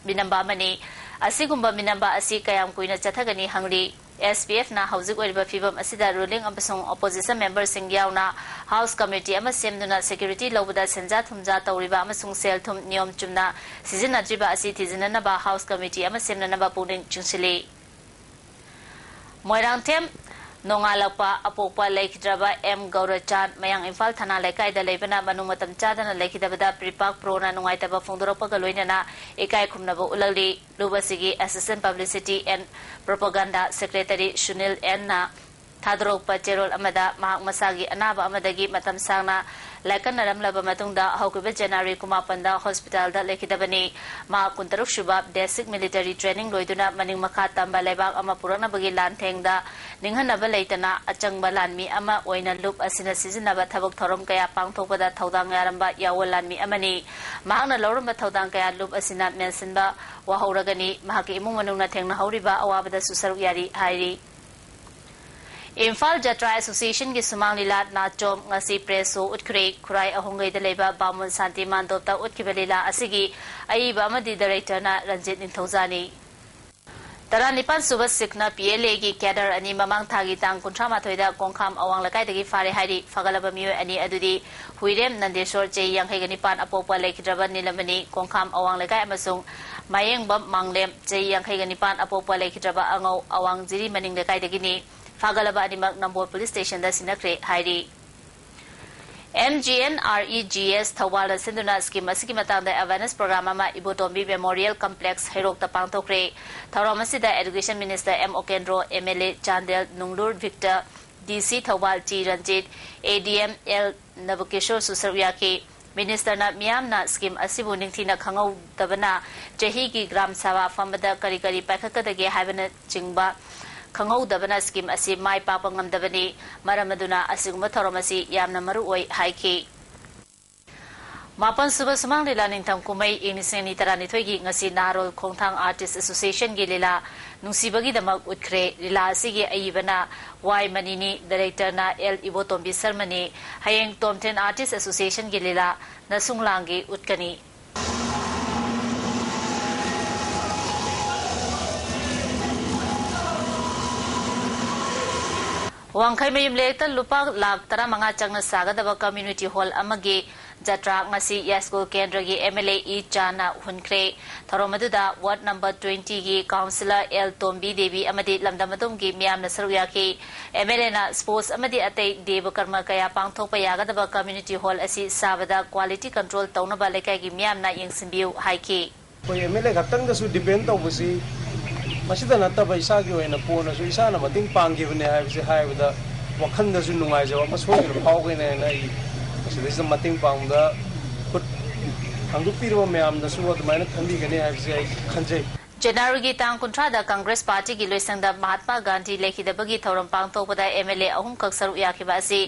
ꯃꯤꯅꯝꯕ ꯑꯃꯅꯤ꯫ ꯑꯁꯤꯒꯨꯝꯕ ꯃꯤꯅꯝꯕ ꯑꯁꯤ ꯀꯌꯥꯝ ꯀꯨꯏꯅ ꯆꯠꯊꯒꯅꯤ ꯍꯪꯂꯤ꯫ S P Fꯅ ꯍꯧꯖꯤꯛ ꯑꯣꯏꯔꯤꯕ ꯐꯤꯕꯝ ꯑꯁꯤꯗ ruling ꯑꯃꯁꯨꯡ opposition memberꯁꯤꯡ ꯌꯥꯎꯅ House Committee ꯑꯃ ꯁꯦꯝꯗꯨꯅ security ꯂꯧꯕꯗ ꯁꯦꯟꯖꯥ ꯊꯨꯝꯖꯥ ꯇꯧꯔꯤꯕ ꯑꯃꯁꯨꯡ ꯁꯦꯜ ꯊꯨꯝ ꯅꯤꯌꯣꯝ ꯆꯨꯝꯅ ꯁꯤꯖꯤꯟꯅꯗ꯭ꯔꯤꯕ ꯑꯁꯤ ꯊꯤꯖꯤꯟꯅꯅꯕ House Committee ꯑꯃ ꯁꯦꯝꯅꯅꯕ ꯄꯨꯛꯅꯤꯡ ꯆꯤꯡꯁꯤꯜꯂꯤ꯫ ꯃꯣꯏꯔꯥꯡꯊꯦꯝ ꯅꯣꯡꯉꯥꯜꯂꯛꯄ ꯑꯄꯣꯛꯄ ꯂꯩꯈꯤꯗ꯭ꯔꯕ ꯑꯦꯝ ꯒꯧꯔꯆꯥꯟ, ꯃꯌꯥꯡ ꯏꯝꯐꯥꯜ ꯊꯅꯥ ꯂꯩꯀꯥꯏꯗ ꯂꯩꯕꯅ ꯃꯅꯨꯡ ꯃꯇꯝ ꯆꯥꯗꯅ ꯂꯩꯈꯤꯗꯕꯗ ꯄ꯭ꯔꯤꯄꯥꯛ ꯄ꯭ꯔꯣꯅ ꯅꯨꯡꯉꯥꯏꯇꯕ ꯐꯣꯡꯗꯣꯔꯛꯄꯒ ꯂꯣꯏꯅꯅ ꯏꯀꯥꯏ ꯈꯨꯝꯅꯕ ꯎꯠꯂꯛꯂꯤ꯫ ꯂꯨꯞ ꯑꯁꯤꯒꯤ Assistant Publicity and Propaganda Secretary Sunil ꯑꯦꯟꯅ ꯊꯥꯗꯣꯔꯛꯄ ꯆꯦꯔꯣꯜ ꯑꯃꯗ ꯃꯍꯥꯛ ꯃꯁꯥꯒꯤ ꯑꯅꯥꯕ ꯑꯃꯗꯒꯤ ꯃꯇꯝ ꯁꯥꯡꯅ ꯂꯥꯏꯀꯠꯅꯔꯝꯂꯕ ꯃꯇꯨꯡꯗ ꯍꯧꯈꯤꯕ ꯖꯅꯋꯥꯔꯤ ꯀꯨꯟꯃꯥꯄꯟꯗ ꯍꯣꯁꯄꯤꯇꯥꯜꯗ ꯂꯩꯈꯤꯗꯕꯅꯤ꯫ ꯃꯍꯥꯛ ꯀꯨꯟꯇꯔꯨꯛ ꯁꯨꯕ ꯕꯦꯁꯤꯛ ꯃꯤꯂꯤꯇꯔꯤ ꯇ꯭ꯔꯦꯅꯤꯡ ꯂꯣꯏꯗꯨꯅ ꯃꯅꯤꯡ ꯃꯈꯥ ꯇꯝꯕ ꯂꯩꯕꯥꯛ ꯑꯃ ꯄꯨꯔꯛꯅꯕꯒꯤ ꯂꯥꯟꯊꯦꯡꯗ ꯅꯤꯡꯍꯟꯅꯕ ꯂꯩꯇꯅ ꯑꯆꯪꯕ ꯂꯥꯟꯃꯤ ꯑꯃ ꯑꯣꯏꯅ ꯂꯨꯞ ꯑꯁꯤꯅ ꯁꯤꯖꯤꯟꯅꯕ ꯊꯕꯛ ꯊꯧꯔꯝ ꯀꯌꯥ ꯄꯥꯡꯊꯣꯛꯄꯗ ꯊꯧꯗꯥꯡ ꯌꯥꯔꯝꯕ ꯌꯥꯑꯣꯜ ꯂꯥꯟꯃꯤ ꯑꯃꯅꯤ꯫ ꯃꯍꯥꯛꯅ ꯂꯧꯔꯝꯕ ꯊꯧꯗꯥꯡ ꯀꯌꯥ ꯂꯨꯞ ꯑꯁꯤꯅ ꯃꯦꯟꯁꯤꯟꯕ ꯋꯥꯍꯧꯔꯒꯅꯤ꯫ ꯃꯍꯥꯛꯀꯤ ꯏꯃꯨꯡ ꯃꯅꯨꯡꯅ ꯊꯦꯡꯅꯍꯧꯔꯤꯕ ꯑꯋꯥꯕꯗꯁꯨ ꯁꯔꯨꯛ ꯌꯥꯔꯤ ꯍꯥꯏꯔꯤ꯫ ꯏꯝꯐꯥꯜ ꯖꯇ꯭ꯔꯥ ꯑꯦꯁꯣꯁꯤꯌꯦꯁꯟꯒꯤ ꯁꯨꯃꯥꯡ ꯂꯤꯂꯥ ꯅꯥꯆꯣꯝ ꯉꯁꯤ ꯄ꯭ꯔꯦꯁ ꯁꯣ ꯎꯠꯈ꯭ꯔꯦ꯫ ꯈꯨꯔꯥꯏ ꯑꯍꯣꯡꯒꯩꯗ ꯂꯩꯕ ꯕꯥꯃꯣꯟ ꯁꯥꯟꯇꯤ ꯃꯥꯟꯗꯣꯞꯇ ꯎꯠꯈꯤꯕ ꯂꯤꯂꯥ ꯑꯁꯤꯒꯤ ꯑꯏꯕ ꯑꯃꯗꯤ ꯗꯥꯏꯔꯦꯛꯇꯔꯅ ꯔꯟꯖꯤꯠ ꯅꯤꯡꯊꯧꯖꯥꯅꯤ꯫ ꯇꯔꯥꯅꯤꯄꯥꯟ ꯁꯨꯕ ꯁꯤꯈꯅ ꯄꯤ ꯑꯦꯜ ꯑꯦꯒꯤ ꯀꯦꯗꯔ ꯑꯅꯤ ꯃꯃꯥꯡ ꯊꯥꯒꯤ ꯇꯥꯡ ꯀꯨꯟꯊ꯭ꯔꯥ ꯃꯥꯊꯣꯏꯗ ꯀꯣꯡꯈꯥꯝ ꯑꯋꯥꯡ ꯂꯩꯀꯥꯏꯗꯒꯤ ꯐꯥꯔꯦ ꯍꯥꯏꯔꯤ꯫ ꯐꯒꯠꯂꯕ ꯃꯤꯑꯣꯏ ꯑꯅꯤ ꯑꯗꯨꯗꯤ ꯍꯨꯏꯔꯦꯝ ꯅꯟꯗꯦꯁꯣꯔ, ꯆꯍꯤ ꯌꯥꯡꯈꯩꯒ ꯅꯤꯄꯥꯟ, ꯑꯄꯣꯛꯄ ꯂꯩꯈꯤꯗ꯭ꯔꯕ ꯅꯤꯂꯃꯅꯤ, ꯀꯣꯡꯈꯥꯝ ꯑꯋꯥꯡ ꯂꯩꯀꯥꯏ, ꯑꯃꯁꯨꯡ ꯃꯥꯌꯦꯡꯕꯝ ꯃꯥꯡꯂꯦꯝ, ꯆꯍꯤ ꯌꯥꯡꯈꯩꯒ ꯅꯤꯄꯥꯟ, ꯑꯄꯣꯛꯄ ꯂꯩꯈꯤꯗ꯭ꯔꯕ ꯑꯉꯧ, ꯑꯋꯥꯡ ꯖꯤꯔꯤ ꯃꯅꯤꯡ ꯂꯩꯀꯥꯏꯗꯒꯤꯅꯤ꯫ ꯐꯥꯒꯠꯂꯕ ꯑꯅꯤꯃꯛ ꯅꯝꯕꯣꯜ ꯄꯨꯂꯤꯁ ꯁ꯭ꯇꯦꯁꯟꯗ ꯁꯤꯟꯅꯈ꯭ꯔꯦ ꯍꯥꯏꯔꯤ꯫ M G N R E G S ꯊꯧꯕꯥꯜꯅ ꯁꯤꯟꯗꯨꯅ ꯁ꯭ꯀꯤꯝ ꯑꯁꯤꯒꯤ ꯃꯇꯥꯡꯗ ꯑꯦꯋꯦꯔꯅꯦꯁ ꯄ꯭ꯔꯣꯒ꯭ꯔꯥꯝ ꯑꯃ ꯏꯕꯣꯇꯣꯝꯕꯤ ꯃꯦꯃꯣꯔꯤꯌꯦꯜ ꯀꯝꯄ꯭ꯂꯦꯛꯁ ꯍꯩꯔꯣꯛꯇ ꯄꯥꯡꯊꯣꯛꯈ꯭ꯔꯦ꯫ ꯊꯧꯔꯝ ꯑꯁꯤꯗ education minister M Okendro, M L A Chandel Nunglur Victor, D C Thoubal ꯆꯤ Ranjit, A D M L ꯅꯕꯀꯤꯁꯣꯔꯁꯨ ꯁꯔꯨꯛ ꯌꯥꯈꯤ꯫ ꯃꯤꯅꯤꯁꯇꯔꯅ ꯃꯤꯌꯥꯝꯅ ꯁ꯭ꯀꯤꯝ ꯑꯁꯤꯕꯨ ꯅꯤꯡꯊꯤꯅ ꯈꯪꯍꯧꯗꯕꯅ ꯆꯍꯤꯒꯤ ꯒ꯭ꯔꯥꯝ ꯁꯚꯥ ꯐꯝꯕꯗ ꯀꯔꯤ ꯀꯔꯤ ꯄꯥꯏꯈꯠꯀꯗꯒꯦ ꯍꯥꯏꯕꯅꯆꯤꯡꯕ ꯈꯪꯍꯧꯗꯕꯅ ꯁ꯭ꯀꯤꯝ ꯑꯁꯤ ꯃꯥꯏ ꯄꯥꯛꯄ ꯉꯝꯗꯕꯅꯤ꯫ ꯃꯔꯝ ꯑꯗꯨꯅ ꯑꯁꯤꯒꯨꯝꯕ ꯊꯧꯔꯝ ꯑꯁꯤ ꯌꯥꯝꯅ ꯃꯔꯨ ꯑꯣꯏ ꯍꯥꯏꯈꯤ꯫ ꯃꯥꯄꯟ ꯁꯨꯕ ꯁꯨꯃꯥꯡ ꯂꯤꯂꯥ ꯅꯤꯡꯊꯝ ꯀꯨꯝꯍꯩ ꯏꯪ ꯂꯤꯁꯤꯡ ꯑꯅꯤ ꯇꯔꯥꯅꯤꯊꯣꯏꯒꯤ ꯉꯁꯤ ꯅꯍꯥꯔꯣꯜ ꯈꯣꯡꯊꯥꯡ ꯑꯥꯔꯇꯤꯁ ꯑꯦꯁꯣꯁꯤꯌꯦꯁꯟꯒꯤ ꯂꯤꯂꯥ ꯅꯨꯡꯁꯤꯕꯒꯤꯗꯃꯛ ꯎꯠꯈ꯭ꯔꯦ꯫ ꯂꯤꯂꯥ ꯑꯁꯤꯒꯤ ꯑꯏꯕꯅ ꯋꯥꯏ ꯃꯅꯤꯅꯤ, ꯗꯥꯏꯔꯦꯛꯇꯔꯅ ꯑꯦꯜ ꯏꯕꯣꯇꯣꯝꯕꯤ ꯁꯔꯃꯅꯤ꯫ ꯍꯌꯦꯡ ꯇꯣꯝꯊꯤꯟ ꯑꯥꯔꯇꯤꯁ ꯑꯦꯁꯣꯁꯤꯌꯦꯁꯟꯒꯤ ꯂꯤꯂꯥ ꯅꯁꯨꯡꯂꯥꯡꯒꯤ ꯎꯠꯀꯅꯤ꯫ ꯋꯥꯡꯈꯩ ꯃꯌꯨꯝ ꯂꯩꯔꯛꯇ ꯂꯨꯄꯥ ꯂꯥꯈ ꯇꯔꯥꯃꯉꯥ ꯆꯪꯅ ꯁꯥꯒꯗꯕ ꯀꯝꯃ꯭ꯌꯨꯅꯤꯇꯤ ꯍꯣꯜ ꯑꯃꯒꯤ ꯖꯇ꯭ꯔꯥ ꯉꯁꯤ ꯌꯥꯏꯁ꯭ꯀꯨꯜ ꯀꯦꯟꯗ꯭ꯔꯒꯤ MLA ꯏ ꯆꯥꯟꯅ ꯍꯨꯟꯈ꯭ꯔꯦ꯫ ꯊꯧꯔꯝ ꯑꯗꯨꯗ ꯋꯥꯔꯗ ꯅꯝꯕꯔ twenty ꯒꯤ ꯀꯥꯎꯟꯁꯤꯂꯔ ꯑꯦꯜ ꯇꯣꯝꯕꯤ ꯗꯦꯕꯤ ꯑꯃꯗꯤ ꯂꯝꯗꯝ ꯑꯗꯨꯝꯒꯤ ꯃꯤꯌꯥꯝꯅ ꯁꯔꯨꯛ ꯌꯥꯈꯤ꯫ MLAꯅ ꯁ꯭ꯄꯣꯔꯠꯁ ꯑꯃꯗꯤ ꯑꯇꯩ ꯗꯦꯕ ꯀꯔꯃ ꯀꯌꯥ ꯄꯥꯡꯊꯣꯛꯄ ꯌꯥꯒꯗꯕ ꯀꯝꯃ꯭ꯌꯨꯅꯤꯇꯤ ꯍꯣꯜ ꯑꯁꯤ ꯁꯥꯕꯗ ꯀ꯭ꯋꯥꯂꯤꯇꯤ ꯀꯟꯇ꯭ꯔꯣꯜ ꯇꯧꯅꯕ ꯂꯩꯀꯥꯏꯒꯤ ꯃꯤꯌꯥꯝꯅ ꯌꯦꯡꯁꯤꯟꯕꯤꯌꯨ ꯍꯥꯏꯈꯤ꯫ ꯑꯩꯈꯣꯏ MLA ꯈꯛꯇꯪꯗꯁꯨ depend ꯇꯧꯕꯁꯤ ꯃꯁꯤꯗ ꯅꯠꯇꯕ ꯏꯁꯥꯒꯤ ꯑꯣꯏꯅ ꯀꯣꯟꯅꯁꯨ ꯏꯁꯥꯅ ꯃꯇꯦꯡ ꯄꯥꯡꯈꯤꯕꯅꯦ ꯍꯥꯏꯕꯁꯦ ꯍꯥꯏꯕꯗ ꯋꯥꯈꯜꯗꯁꯨ ꯅꯨꯡꯉꯥꯏꯖꯕ ꯑꯃ ꯁꯣꯏꯗꯅ ꯐꯥꯎꯒꯅꯤ ꯍꯥꯏꯅ ꯑꯩ ꯃꯁꯤꯗꯩꯁꯤꯗ ꯃꯇꯦꯡ ꯄꯥꯡꯕꯗ ꯈꯨꯠ ꯊꯥꯡꯗꯣꯛꯄꯤꯔꯕ ꯃꯌꯥꯝꯅꯁꯨ ꯑꯗꯨꯃꯥꯏꯅ ꯈꯟꯕꯤꯒꯅꯤ ꯍꯥꯏꯕꯁꯦ ꯑꯩ ꯈꯟꯖꯩ꯫ ꯖꯅꯋꯥꯔꯤꯒꯤ ꯇꯥꯡ ꯀꯨꯟꯊ꯭ꯔꯥꯗ ꯀꯪꯒ꯭ꯔꯦꯁ ꯄꯥꯔꯇꯤꯒꯤ ꯂꯣꯏꯁꯪꯗ ꯃꯍꯥꯠꯃꯥ ꯒꯥꯟꯙꯤ ꯂꯩꯈꯤꯗꯕꯒꯤ ꯊꯧꯔꯝ ꯄꯥꯡꯊꯣꯛꯄꯗ MLA ꯑꯍꯨꯝꯈꯛ ꯁꯔꯨꯛ ꯌꯥꯈꯤꯕ ꯑꯁꯤ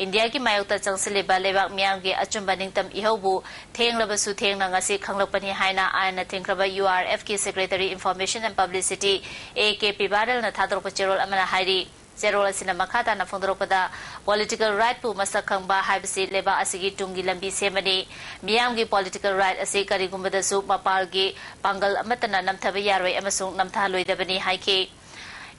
ꯏꯟꯗꯤꯌꯥꯒꯤ ꯃꯥꯌꯣꯛꯇ ꯆꯪꯁꯤꯜꯂꯤꯕ ꯂꯩꯕꯥꯛ ꯃꯤꯌꯥꯝꯒꯤ ꯑꯆꯨꯝꯕ ꯅꯤꯡꯇꯝ ꯏꯍꯧꯕꯨ ꯊꯦꯡꯂꯕꯁꯨ ꯊꯦꯡꯅ ꯉꯁꯤ ꯈꯪꯂꯛꯄꯅꯤ ꯍꯥꯏꯅ ꯑꯥꯏꯟꯅ ꯊꯤꯡꯈ꯭ꯔꯕ URFꯀꯤ Secretary Information and Publicity A K P ꯕꯥꯗꯜꯅ ꯊꯥꯗꯣꯔꯛꯄ ꯆꯦꯔꯣꯜ ꯑꯃꯅ ꯍꯥꯏꯔꯤ꯫ ꯆꯦꯔꯣꯜ ꯑꯁꯤꯅ ꯃꯈꯥ ꯇꯥꯅ ꯐꯣꯡꯗꯣꯔꯛꯄꯗ, political rightꯄꯨ ꯃꯁꯛ ꯈꯪꯕ ꯍꯥꯏꯕꯁꯤ ꯂꯩꯕꯥꯛ ꯑꯁꯤꯒꯤ ꯇꯨꯡꯒꯤ ꯂꯝꯕꯤ ꯁꯦꯝꯕꯅꯤ꯫ ꯃꯤꯌꯥꯝꯒꯤ political right ꯑꯁꯤ ꯀꯔꯤꯒꯨꯝꯕꯗꯁꯨ ꯃꯄꯥꯜꯒꯤ ꯄꯥꯡꯒꯜ ꯑꯃꯠꯇꯅ ꯅꯝꯊꯕ ꯌꯥꯔꯣꯏ ꯑꯃꯁꯨꯡ ꯅꯝꯊꯍꯜꯂꯣꯏꯗꯕꯅꯤ ꯍꯥꯏꯈꯤ꯫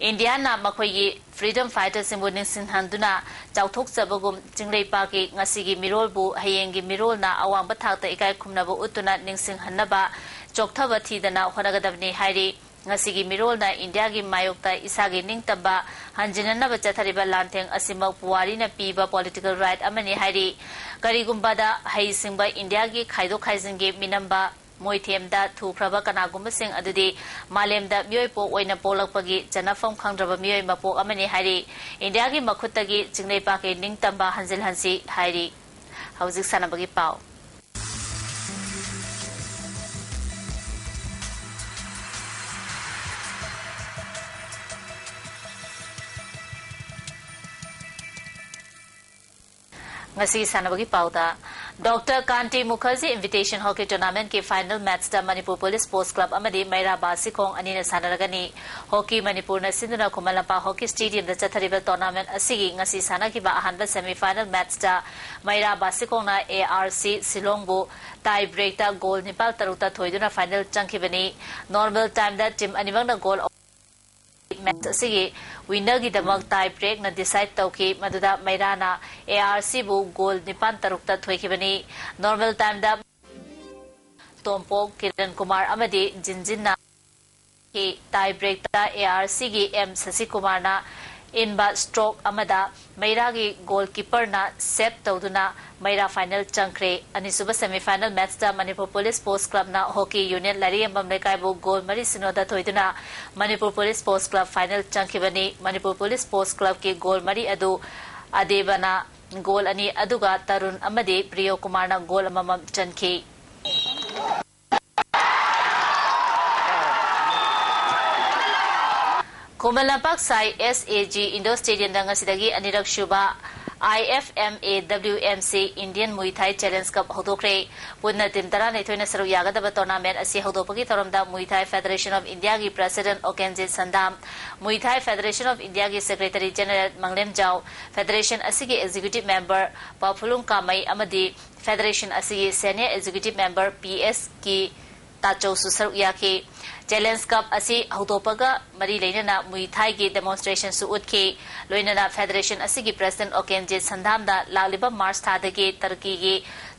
ꯏꯟꯗꯤꯌꯥꯅ ꯃꯈꯣꯏꯒꯤ freedom fighterꯁꯤꯡꯕꯨ ꯅꯤꯡꯁꯤꯡꯍꯟꯗꯨꯅ ꯆꯥꯎꯊꯣꯛꯆꯕꯒꯨꯝ, ꯆꯤꯡꯂꯩꯄꯥꯛꯀꯤ ꯉꯁꯤꯒꯤ ꯃꯤꯔꯣꯜꯕꯨ ꯍꯌꯦꯡꯒꯤ ꯃꯤꯔꯣꯜꯅ ꯑꯋꯥꯡꯕ ꯊꯥꯛꯇ ꯏꯀꯥꯏ ꯈꯨꯝꯅꯕ ꯎꯠꯇꯨꯅ ꯅꯤꯡꯁꯤꯡꯍꯟꯅꯕ ꯆꯣꯛꯊꯕ ꯊꯤꯗꯅ ꯍꯣꯠꯅꯒꯗꯕꯅꯤ ꯍꯥꯏꯔꯤ꯫ ꯉꯁꯤꯒꯤ ꯃꯤꯔꯣꯜꯅ ꯏꯟꯗꯤꯌꯥꯒꯤ ꯃꯥꯌꯣꯛꯇ ꯏꯁꯥꯒꯤ ꯅꯤꯡꯇꯝꯕ ꯍꯟꯖꯤꯟꯅꯅꯕ ꯆꯠꯊꯔꯤꯕ ꯂꯥꯟꯊꯦꯡ ꯑꯁꯤꯃꯛ ꯄꯨꯋꯥꯔꯤꯅ ꯄꯤꯕ political right ꯑꯃꯅꯤ ꯍꯥꯏꯔꯤ꯫ ꯀꯔꯤꯒꯨꯝꯕꯗ ꯍꯩꯁꯤꯡꯕ ꯏꯟꯗꯤꯌꯥꯒꯤ ꯈꯥꯏꯗꯣꯛ ꯈꯥꯏꯖꯤꯟꯒꯤ ꯃꯤꯅꯝꯕ ꯃꯣꯏꯊꯦꯝꯗ ꯊꯨꯈ꯭ꯔꯕ ꯀꯅꯥꯒꯨꯝꯕꯁꯤꯡ ꯑꯗꯨꯗꯤ ꯃꯥꯂꯦꯝꯗ ꯃꯤꯑꯣꯏ ꯄꯣꯛ ꯑꯣꯏꯅ ꯄꯣꯛꯂꯛꯄꯒꯤ ꯆꯟꯅꯐꯝ ꯈꯪꯗ꯭ꯔꯕ ꯃꯤꯑꯣꯏ ꯃꯄꯣꯛ ꯑꯃꯅꯤ ꯍꯥꯏꯔꯤ꯫ ꯏꯟꯗꯤꯌꯥꯒꯤ ꯃꯈꯨꯠꯇꯒꯤ ꯆꯤꯡꯂꯩꯄꯥꯛꯀꯤ ꯅꯤꯡꯇꯝꯕ ꯍꯟꯖꯤꯜꯍꯟꯁꯤ ꯍꯥꯏꯔꯤ꯫ ꯍꯧꯖꯤꯛ ꯁꯥꯟꯅꯕꯒꯤ ꯄꯥꯎ꯫ ꯉꯁꯤ ꯁꯥꯟꯅꯕꯒꯤ ꯄꯥꯎꯗ, doctor Kanti Mukherjee Invitation Hockey Tournamentꯀꯤ final matchꯇ ꯃꯅꯤꯄꯨꯔ ꯄꯨꯂꯤꯁ ꯁ꯭ꯄꯣꯔꯠꯁ ꯀ꯭ꯂꯕ ꯑꯃꯗꯤ ꯃꯩꯔꯥ ꯕꯥꯁꯤꯈꯣꯡ ꯑꯅꯤꯅ ꯁꯥꯟꯅꯔꯒꯅꯤ꯫ ꯍꯣꯀꯤ ꯃꯅꯤꯄꯨꯔꯅ ꯁꯤꯟꯗꯨꯅ ꯈꯨꯃꯟ ꯂꯝꯄꯥꯛ ꯍꯣꯀꯤ ꯁ꯭ꯇꯦꯗꯤꯌꯝꯗ ꯆꯠꯊꯔꯤꯕ tournament ꯑꯁꯤꯒꯤ ꯉꯁꯤ ꯁꯥꯟꯅꯈꯤꯕ ꯑꯍꯥꯟꯕ semi final matchꯇ ꯃꯩꯔꯥ ꯕꯥꯁꯤꯈꯣꯡꯅ ARC ꯁꯤꯂꯣꯡꯕꯨ tie breakꯇ ꯒꯣꯜ ꯅꯤꯄꯥꯜ ꯇꯔꯨꯛꯇ ꯊꯣꯏꯗꯨꯅ final ꯆꯪꯈꯤꯕꯅꯤ꯫ Normal timeꯗ team ꯑꯅꯤꯃꯛꯅ ꯒꯣꯜ ꯃꯦꯆ ꯑꯁꯤꯒꯤ ꯋꯤꯟꯅꯔꯒꯤꯗꯃꯛ ꯇꯥꯏ ꯕ꯭ꯔꯦꯛꯅ ꯗꯤꯁꯥꯏꯗ ꯇꯧꯈꯤ, ꯃꯗꯨꯗ ꯃꯩꯔꯥꯅ ꯑꯦ ꯑꯥꯔ ꯁꯤꯕꯨ ꯒꯣꯜ ꯅꯤꯄꯥꯟ ꯇꯔꯨꯛꯇ ꯊꯣꯏꯈꯤꯕꯅꯤ꯫ ꯅꯣꯔꯃꯦꯜ ꯇꯥꯏꯝꯗ ꯇꯣꯝꯄꯣꯛ ꯀꯤꯔꯟ ꯀꯨꯃꯥꯔ ꯑꯃꯗꯤ ꯖꯤꯟꯖꯤꯟꯅ ꯇꯥꯏ ꯕ꯭ꯔꯦꯛꯇ ꯑꯦ ꯑꯥꯔ ꯁꯤꯒꯤ ꯑꯦꯝ ꯁꯁꯤꯀꯨꯃꯥꯔꯅ ꯏꯟꯕ ꯁ꯭ꯇ꯭ꯔꯣꯛ ꯑꯃꯗ ꯃꯩꯔꯥꯒꯤ ꯒꯣꯜ ꯀꯤꯄꯔꯅ ꯁꯦꯚ ꯇꯧꯗꯨꯅ ꯃꯩꯔꯥ ꯐꯥꯏꯅꯦꯜ ꯆꯪꯈ꯭ꯔꯦ꯫ ꯑꯅꯤꯁꯨꯕ ꯁꯦꯃꯤ ꯐꯥꯏꯅꯦꯜ ꯃꯦꯆꯇ ꯃꯅꯤꯄꯨꯔ ꯄꯨꯂꯤꯁ ꯁ꯭ꯄꯣꯔꯠꯁ ꯀ꯭ꯂꯕꯅ ꯍꯣꯀꯤ ꯌꯨꯅꯤꯌꯟ ꯂꯥꯏꯔꯤꯌꯝꯕꯝ ꯂꯩꯀꯥꯏꯕꯨ ꯒꯣꯜ ꯃꯔꯤ ꯁꯤꯅꯣꯗ ꯊꯣꯏꯗꯨꯅ Manipur police sports club final ꯆꯪꯈꯤꯕꯅꯤ꯫ ꯃꯅꯤꯄꯨꯔ ꯄꯨꯂꯤꯁ ꯁ꯭ꯄꯣꯔꯠꯁ ꯀ꯭ꯂꯕꯀꯤ ꯒꯣꯜ ꯃꯔꯤ ꯑꯗꯨ ꯑꯗꯦꯕꯅ ꯒꯣꯜ ꯑꯅꯤ, ꯑꯗꯨꯒ ꯇꯔꯨꯟ ꯑꯃꯗꯤ ꯄ꯭ꯔꯤꯌꯣ ꯀꯨꯃꯥꯔꯅ ꯒꯣꯜ ꯑꯃꯃꯝ ꯆꯟꯈꯤ꯫ ꯈꯨꯃꯟ ꯂꯝꯄꯥꯛ ꯁꯥꯏ ꯑꯦꯁ ꯑꯦ ꯖꯤ ꯏꯟꯗꯣꯔ ꯁ꯭ꯇꯦꯗꯤꯌꯝꯗ ꯉꯁꯤꯗꯒꯤ ꯑꯅꯤꯔꯛ ꯁꯨꯕ I F M A W M C Indian Muay Thai challenge ꯀꯞ ꯍꯧꯗꯣꯛꯈ꯭ꯔꯦ꯫ ꯄꯨꯟꯅ ꯇꯤꯝ ꯇꯔꯥꯅꯤꯊꯣꯏꯅ ꯁꯔꯨꯛ ꯌꯥꯒꯗꯕ ꯇꯣꯔꯅꯥꯃꯦꯟꯠ ꯑꯁꯤ ꯍꯧꯗꯣꯛꯄꯒꯤ ꯊꯧꯔꯝꯗ ꯃꯨꯏ ꯊꯥꯏ ꯐꯦꯗꯔꯦꯁꯟ ꯑꯣꯐ ꯏꯟꯗꯤꯌꯥꯒꯤ ꯄ꯭ꯔꯦꯁꯤꯗꯦꯟꯠ ꯑꯣꯀꯦꯟꯖꯤꯠ ꯁꯟꯗꯥꯝ, ꯃꯨꯏ ꯊꯥꯏ ꯐꯦꯗꯔꯦꯁꯟ ꯑꯣꯐ ꯏꯟꯗꯤꯌꯥꯒꯤ ꯁꯦꯀ꯭ꯔꯦꯇꯔꯤ ꯖꯦꯅꯔꯦꯜ ꯃꯪꯂꯦꯝꯖꯥꯎ, ꯐꯦꯗꯔꯦꯁꯟ ꯑꯁꯤꯒꯤ ꯑꯦꯛꯖꯤꯀ꯭ꯌꯨꯇꯤꯚ ꯃꯦꯝꯕꯔ ꯄꯥꯎꯐꯨꯂꯨꯡ ꯀꯥꯃꯩ ꯑꯃꯗꯤ ꯐꯦꯗꯔꯦꯁꯟ ꯑꯁꯤꯒꯤ senior executive member P S ꯀꯤ ꯇꯥꯆꯧꯁꯨ ꯁꯔꯨꯛ ꯌꯥꯈꯤ꯫ ꯆꯦꯂꯦꯟꯖ ꯀꯞ ꯑꯁꯤ ꯍꯧꯗꯣꯛꯄꯒ ꯃꯔꯤ ꯂꯩꯅꯅ ꯃꯨꯏ ꯊꯥꯏꯒꯤ ꯗꯦꯃꯣꯟꯁꯇ꯭ꯔꯦꯁꯟꯁꯨ ꯎꯠꯈꯤ꯫ ꯂꯣꯏꯅꯅ ꯐꯦꯗꯔꯦꯁꯟ ꯑꯁꯤꯒꯤ ꯄ꯭ꯔꯦꯁꯤꯗꯦꯟꯠ ꯑꯣꯀꯦꯟꯖꯤꯠ ꯁꯟꯗꯥꯝꯗ ꯂꯥꯛꯂꯤꯕ ꯃꯥꯔꯆ ꯊꯥꯗꯒꯤ ꯇꯔꯀꯤꯒꯤ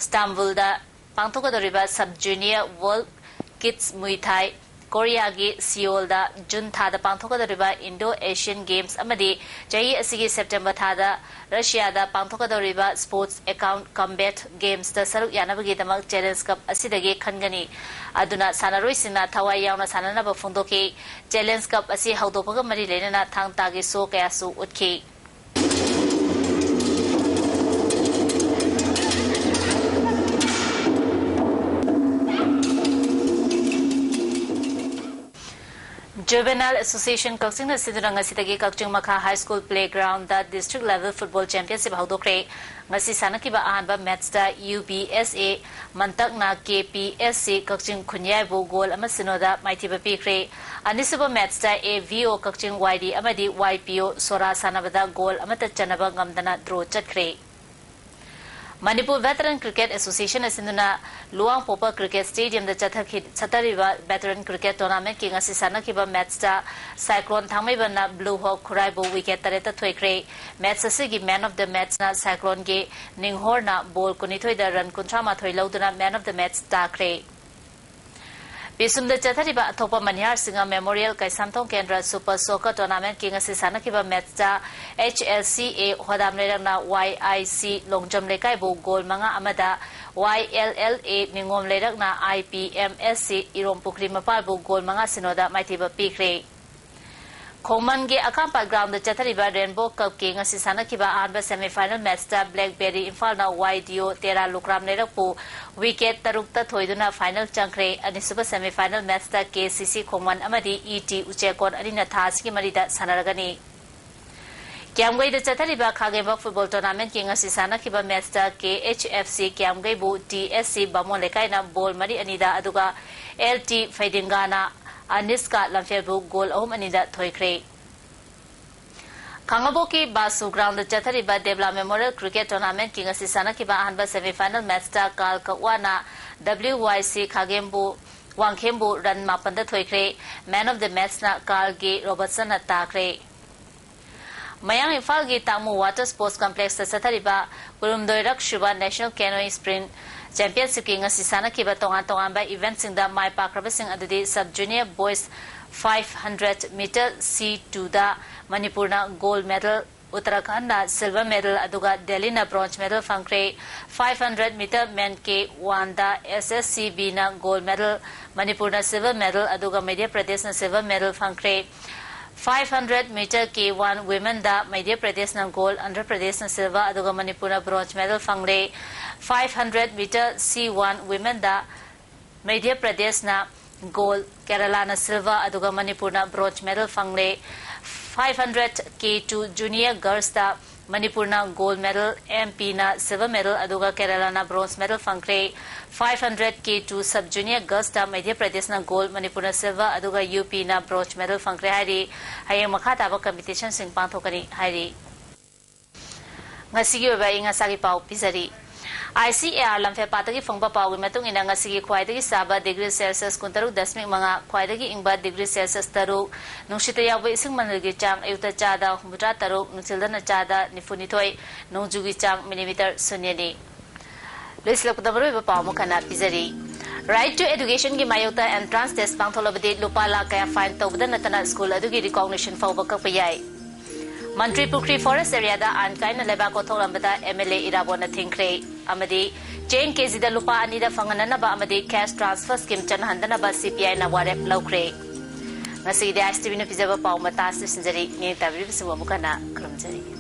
ꯁ꯭ꯇꯥꯝꯕꯨꯜꯗ ꯄꯥꯡꯊꯣꯛꯀꯗꯧꯔꯤꯕ sub junior world kids Muay Thai, ꯀꯣꯔꯤꯌꯥꯒꯤ ꯁꯤꯑꯣꯜꯗ ꯖꯨꯟ ꯊꯥꯗ ꯄꯥꯡꯊꯣꯛꯀꯗꯧꯔꯤꯕ ꯏꯟꯗꯣ ꯑꯦꯁꯤꯌꯟ ꯒꯦꯝꯁ ꯑꯃꯗꯤ ꯆꯍꯤ ꯑꯁꯤꯒꯤ ꯁꯦꯞꯇꯦꯝꯕꯔ ꯊꯥꯗ ꯔꯁꯤꯌꯥꯗ ꯄꯥꯡꯊꯣꯛꯀꯗꯧꯔꯤꯕ ꯁ꯭ꯄꯣꯔꯠꯁ ꯑꯦꯀꯥꯎꯟꯠ ꯀꯝꯕꯦꯠ ꯒꯦꯝꯁꯇ ꯁꯔꯨꯛ ꯌꯥꯅꯕꯒꯤꯗꯃꯛ ꯆꯦꯂꯦꯟꯖ ꯀꯞ ꯑꯁꯤꯗꯒꯤ ꯈꯟꯒꯅꯤ꯫ ꯑꯗꯨꯅ ꯁꯥꯟꯅꯔꯣꯏꯁꯤꯡꯅ ꯊꯋꯥꯏ ꯌꯥꯎꯅ ꯁꯥꯟꯅꯅꯕ ꯐꯣꯡꯗꯣꯛꯈꯤ꯫ ꯆꯦꯂꯦꯟꯖ ꯀꯞ ꯑꯁꯤ ꯍꯧꯗꯣꯛꯄꯒ ꯃꯔꯤ ꯂꯩꯅꯅ ꯊꯥꯡ ꯇꯥꯒꯤ ꯁꯣ ꯀꯌꯥꯁꯨ ꯎꯠꯈꯤ꯫ ꯖꯨꯕꯦꯅꯥꯏꯜ ꯑꯦꯁꯣꯁꯤꯌꯦꯁꯟ ꯀꯛꯆꯤꯡꯅ ꯁꯤꯟꯗꯨꯅ ꯉꯁꯤꯗꯒꯤ ꯀꯛꯆꯤꯡ ꯃꯈꯥ high school playground district level football championship ꯍꯧꯗꯣꯛꯈ꯭ꯔꯦ꯫ ꯉꯁꯤ ꯁꯥꯟꯅꯈꯤꯕ ꯑꯍꯥꯟꯕ ꯃꯦꯠꯁꯇ ꯌꯨ ꯕꯤ ꯑꯦꯁ ꯑꯦ ꯃꯟꯇꯛꯅ ꯀꯦ ꯄꯤ ꯑꯦꯁ ꯁꯤ ꯀꯛꯆꯤꯡ ꯈꯨꯟꯌꯥꯏꯕꯨ ꯒꯣꯜ ꯑꯃ ꯁꯤꯅꯣꯗ ꯃꯥꯏꯊꯤꯕ ꯄꯤꯈ꯭ꯔꯦ꯫ ꯑꯅꯤꯁꯨꯕ ꯃꯦꯠꯁꯇ ꯑꯦ ꯚꯤ ꯑꯣ ꯀꯛꯆꯤꯡ ꯋꯥꯏ ꯗꯤ ꯑꯃꯗꯤ ꯋꯥꯏ ꯄꯤ ꯑꯣ ꯁꯣꯔꯥ ꯁꯥꯟꯅꯕꯗ ꯒꯣꯜ ꯑꯃꯠꯇ ꯆꯟꯅꯕ ꯉꯝꯗꯅ ꯗ꯭ꯔꯣ ꯆꯠꯈ꯭ꯔꯦ꯫ Manipur Veteran Cricket Association ꯑꯁꯤꯅ ꯂꯨꯋꯥꯡꯄꯣꯛꯄ Cricket Stadiumꯗ ꯆꯠꯊꯈꯤ-, ꯆꯠꯊꯔꯤꯕ Veteran Cricket Tournamentꯀꯤ ꯉꯁꯤ ꯁꯥꯟꯅꯈꯤꯕ matchꯇ Cyclone ꯊꯥꯡꯃꯩꯕꯟꯅ Blue Hawk ꯈꯨꯔꯥꯏꯕꯨ wicket ꯇꯔꯦꯠꯇ ꯊꯣꯏꯈ꯭ꯔꯦ꯫ Match ꯑꯁꯤꯒꯤ man of the matchꯅ Cycloneꯒꯤ ꯅꯤꯡꯍꯣꯔꯅ ball ꯀꯨꯟꯅꯤꯊꯣꯏꯗ run ꯀꯨꯟꯊ꯭ꯔꯥ ꯃꯥꯊꯣꯏ ꯂꯧꯗꯨꯅ man of the match ꯇꯥꯈ꯭ꯔꯦ꯫ ꯄꯤꯁꯨꯝꯗ ꯆꯠꯊꯔꯤꯕ ꯑꯊꯣꯛꯄ ꯃꯅꯤꯍꯥꯔ ꯁꯤꯡꯍ Memorial ꯀꯩꯁꯥꯝꯊꯣꯡ ꯀꯦꯟꯗ꯭ꯔ Super Soccer Tournamentꯀꯤ ꯉꯁꯤ ꯁꯥꯟꯅꯈꯤꯕ matchꯇ H L C A ꯍꯣꯗꯥꯝ ꯂꯩꯔꯛꯅ Y I C Longjam ꯂꯩꯀꯥꯏꯕꯨ goal ꯃꯉꯥ ꯑꯃꯗ, Y L L A ꯅꯤꯉꯣꯝ ꯂꯩꯔꯛꯅ I P M S C ꯏꯔꯣꯝ ꯄꯨꯈ꯭ꯔꯤ ꯃꯄꯥꯜꯕꯨ goal ꯃꯉꯥ ꯁꯤꯅꯣꯗ ꯃꯥꯏꯊꯤꯕ ꯄꯤꯈ꯭ꯔꯦ꯫ ꯈꯣꯡꯃꯟꯒꯤ ꯑꯀꯥꯝꯄꯥꯠ groundꯗ ꯆꯠꯊꯔꯤꯕ Rainbow Cupꯀꯤ ꯉꯁꯤ ꯁꯥꯟꯅꯈꯤꯕ ꯑꯍꯥꯟꯕ semi final matchꯇ Blackberry ꯏꯝꯐꯥꯜꯅ Y D O ꯇꯦꯔꯥ ꯂꯨꯀ꯭ꯔꯥꯝ ꯂꯩꯔꯛꯄꯨ wicket ꯇꯔꯨꯛꯇ ꯊꯣꯏꯗꯨꯅ final ꯆꯪꯈ꯭ꯔꯦ꯫ ꯑꯅꯤꯁꯨꯕ semi final matchꯇ K C C ꯈꯣꯡꯃꯟ ꯑꯃꯗꯤ E T ꯎꯆꯦꯛꯀꯣꯟ ꯑꯅꯤꯅ ꯊꯥ ꯑꯁꯤꯒꯤ ꯃꯔꯤꯗ ꯁꯥꯟꯅꯔꯒꯅꯤ꯫ ꯀ꯭ꯌꯥꯝꯒꯩꯗ ꯆꯠꯊꯔꯤꯕ ꯈꯥꯒꯦꯝꯕ football tournamentꯀꯤ ꯉꯁꯤ ꯁꯥꯟꯅꯈꯤꯕ matchꯇ K H F C ꯀ꯭ꯌꯥꯝꯒꯩꯕꯨ T S C ꯕꯥꯃꯣꯟ ꯂꯩꯀꯥꯏꯅ ball ꯃꯔꯤ ꯑꯅꯤꯗ, ꯑꯗꯨꯒ L T ꯐꯩꯗꯤꯡꯒꯥꯅ ꯑꯅꯤꯁꯀꯥ ꯂꯝꯐꯦꯜꯕꯨ goal ꯑꯍꯨꯝ ꯑꯅꯤꯗ ꯊꯣꯏꯈ꯭ꯔꯦ꯫ ꯈꯥꯉꯕꯣꯛꯀꯤ ꯕꯥꯁꯨ groundꯗ ꯆꯠꯊꯔꯤꯕ ꯗꯦꯕꯂꯥ Memorial Cricket Tournamentꯀꯤ ꯉꯁꯤ ꯁꯥꯟꯅꯈꯤꯕ ꯑꯍꯥꯟꯕ semi final matchꯇ ꯀꯥꯜ ꯀꯛꯋꯥꯅ W Y C ꯈꯥꯒꯦꯝꯕꯨ, ꯋꯥꯡꯈꯦꯝꯕꯨ run ꯃꯥꯄꯟꯗ ꯊꯣꯏꯈ꯭ꯔꯦ꯫ Man of the matchꯅ ꯀꯥꯜꯒꯤ ꯔꯣꯕꯔꯠꯁꯟꯅ ꯇꯥꯈ꯭ꯔꯦ꯫ ꯃꯌꯥꯡ ꯏꯝꯐꯥꯜꯒꯤ ꯇꯥꯃꯨ Water Sports Complexꯇ ꯆꯠꯊꯔꯤꯕ ꯀꯨꯟꯍꯨꯝꯗꯣꯏꯔꯛ ꯁꯨꯕ National Canoeing Sprint Championshipꯀꯤ ꯉꯁꯤ ꯁꯥꯟꯅꯈꯤꯕ ꯇꯣꯉꯥꯟ ꯇꯣꯉꯥꯟꯕ eventꯁꯤꯡꯗ ꯃꯥꯏ ꯄꯥꯛꯈ꯭ꯔꯕꯁꯤꯡ ꯑꯗꯨꯗꯤ Sub Junior Boys five hundred meter C twoꯗ ꯃꯅꯤꯄꯨꯔꯅ gold medal, ꯎꯠꯇꯔꯥꯈꯟꯗꯅ silver medal, ꯑꯗꯨꯒ ꯗꯦꯜꯂꯤꯅ bronze medal ꯐꯪꯈ꯭ꯔꯦ꯫ Five hundred meter men K oneꯗ S S C Bꯅ gold medal, ꯃꯅꯤꯄꯨꯔꯅ silver medal, ꯑꯗꯨꯒ ꯃꯙ꯭ꯌ ꯄ꯭ꯔꯗꯦꯁꯅ silver medal ꯐꯪꯈ꯭ꯔꯦ꯫ Five hundred meter K one womenꯗ ꯃꯙ꯭ꯌ ꯄ꯭ꯔꯗꯦꯁꯅ gold, Andhra ꯄ꯭ꯔꯗꯦꯁꯅ silver, ꯑꯗꯨꯒ ꯃꯅꯤꯄꯨꯔꯅ bronze medal ꯐꯪꯂꯦ꯫ Five hundred meter C one womenꯗ ꯃꯙ꯭ꯌ ꯄ꯭ꯔꯗꯦꯁꯅ gold, ꯀꯦꯔꯂꯥꯅ silver, ꯑꯗꯨꯒ ꯃꯅꯤꯄꯨꯔꯅ bronze medal ꯐꯪꯂꯦ꯫ Five hundred K two junior girlsꯇ ꯃꯅꯤꯄꯨꯔꯅ gold medal, M Pꯅ silver medal, ꯑꯗꯨꯒ ꯀꯦꯔꯂꯥꯅ bronze medal ꯐꯪꯈ꯭ꯔꯦ꯫ Five hundred K two sub junior girlsꯇ ꯃꯙ꯭ꯌ ꯄ꯭ꯔꯗꯦꯁꯅ gold, ꯃꯅꯤꯄꯨꯔꯅ silver, ꯑꯗꯨꯒ U Pꯅ bronze medal ꯐꯪꯈ꯭ꯔꯦ ꯍꯥꯏꯔꯤ꯫ ꯍꯌꯦꯡ ꯃꯈꯥ ꯇꯥꯕ competitionꯁꯤꯡ ꯄꯥꯡꯊꯣꯛꯀꯅꯤ ꯍꯥꯏꯔꯤ꯫ ꯉꯁꯤꯒꯤ ꯑꯣꯏꯕ ꯑꯏꯪ ꯑꯁꯥꯒꯤ ꯄꯥꯎ ꯄꯤꯖꯔꯤ꯫ ICAR ꯂꯝꯐꯦꯜꯄꯥꯠꯇꯒꯤ ꯐꯪꯕ ꯄꯥꯎꯒꯤ ꯃꯇꯨꯡ ꯏꯟꯅ, ꯉꯁꯤꯒꯤ ꯈ꯭ꯋꯥꯏꯗꯒꯤ ꯁꯥꯕ degree Celsius ꯀꯨꯟꯇꯔꯨꯛ ꯗꯁꯃꯤꯛ ꯃꯉꯥ, ꯈ꯭ꯋꯥꯏꯗꯒꯤ ꯏꯪꯕ degree Celsius ꯇꯔꯨꯛ, ꯅꯨꯡꯁꯤꯠꯇ ꯌꯥꯎꯕ ꯏꯁꯤꯡ ꯃꯅꯤꯜꯒꯤ ꯆꯥꯡ ꯑꯌꯨꯛꯇ ꯆꯥꯗ ꯍꯨꯝꯐꯨꯇꯔꯥ ꯇꯔꯨꯛ, ꯅꯨꯡꯊꯤꯜꯗꯅ ꯆꯥꯗ ꯅꯤꯐꯨꯅꯤꯊꯣꯏ, ꯅꯣꯡꯖꯨꯒꯤ ꯆꯥꯡ millimeter ꯁꯨꯟꯌꯅꯤ꯫ ꯂꯣꯏꯁꯤꯜꯂꯛꯄꯗ ꯃꯔꯨꯑꯣꯏꯕ ꯄꯥꯎ ꯑꯃꯈꯛꯅ ꯄꯤꯖꯔꯤ꯫ Right to Educationꯒꯤ ꯃꯥꯌꯣꯛꯇ entrance test ꯄꯥꯡꯊꯣꯛꯂꯕꯗꯤ ꯂꯨꯄꯥ ꯂꯥꯈ ꯀꯌꯥ fine ꯇꯧꯕꯗ ꯅꯠꯇꯅ school ꯑꯗꯨꯒꯤ recognition ꯐꯥꯎꯕ ꯀꯛꯄ ꯌꯥꯏ꯫ ꯃꯟꯇ꯭ꯔꯤ ꯄꯨꯈ꯭ꯔꯤ forest areaꯗ ꯑꯥꯏꯟ ꯀꯥꯏꯅ ꯂꯩꯕꯥꯛ ꯀꯣꯊꯣꯛꯂꯝꯕꯗ MLA ꯏꯔꯥꯕꯣꯠꯅ ꯊꯤꯡꯈ꯭ꯔꯦ ꯑꯃꯗꯤ ꯆꯦꯡ ꯀꯦꯖꯤꯗ ꯂꯨꯄꯥ ꯑꯅꯤꯗ ꯐꯪꯍꯟꯅꯅꯕ ꯑꯃꯗꯤ cash transfer scheme ꯆꯠꯅꯍꯟꯗꯅꯕ CPIꯅ ꯋꯥꯔꯦꯞ ꯂꯧꯈ꯭ꯔꯦ꯫ ꯉꯁꯤꯒꯤꯗꯤ ISTVꯅ ꯄꯤꯖꯕ ꯄꯥꯎ ꯃꯇꯥꯁꯤꯗ ꯂꯣꯏꯁꯤꯟꯖꯔꯤ꯫ ꯅꯤꯡ ꯇꯥꯕꯤꯔꯤꯕꯁꯤꯡꯕꯨ ꯑꯃꯨꯛ ꯍꯟꯅ ꯈꯨꯔꯨꯝꯖꯔꯤ꯫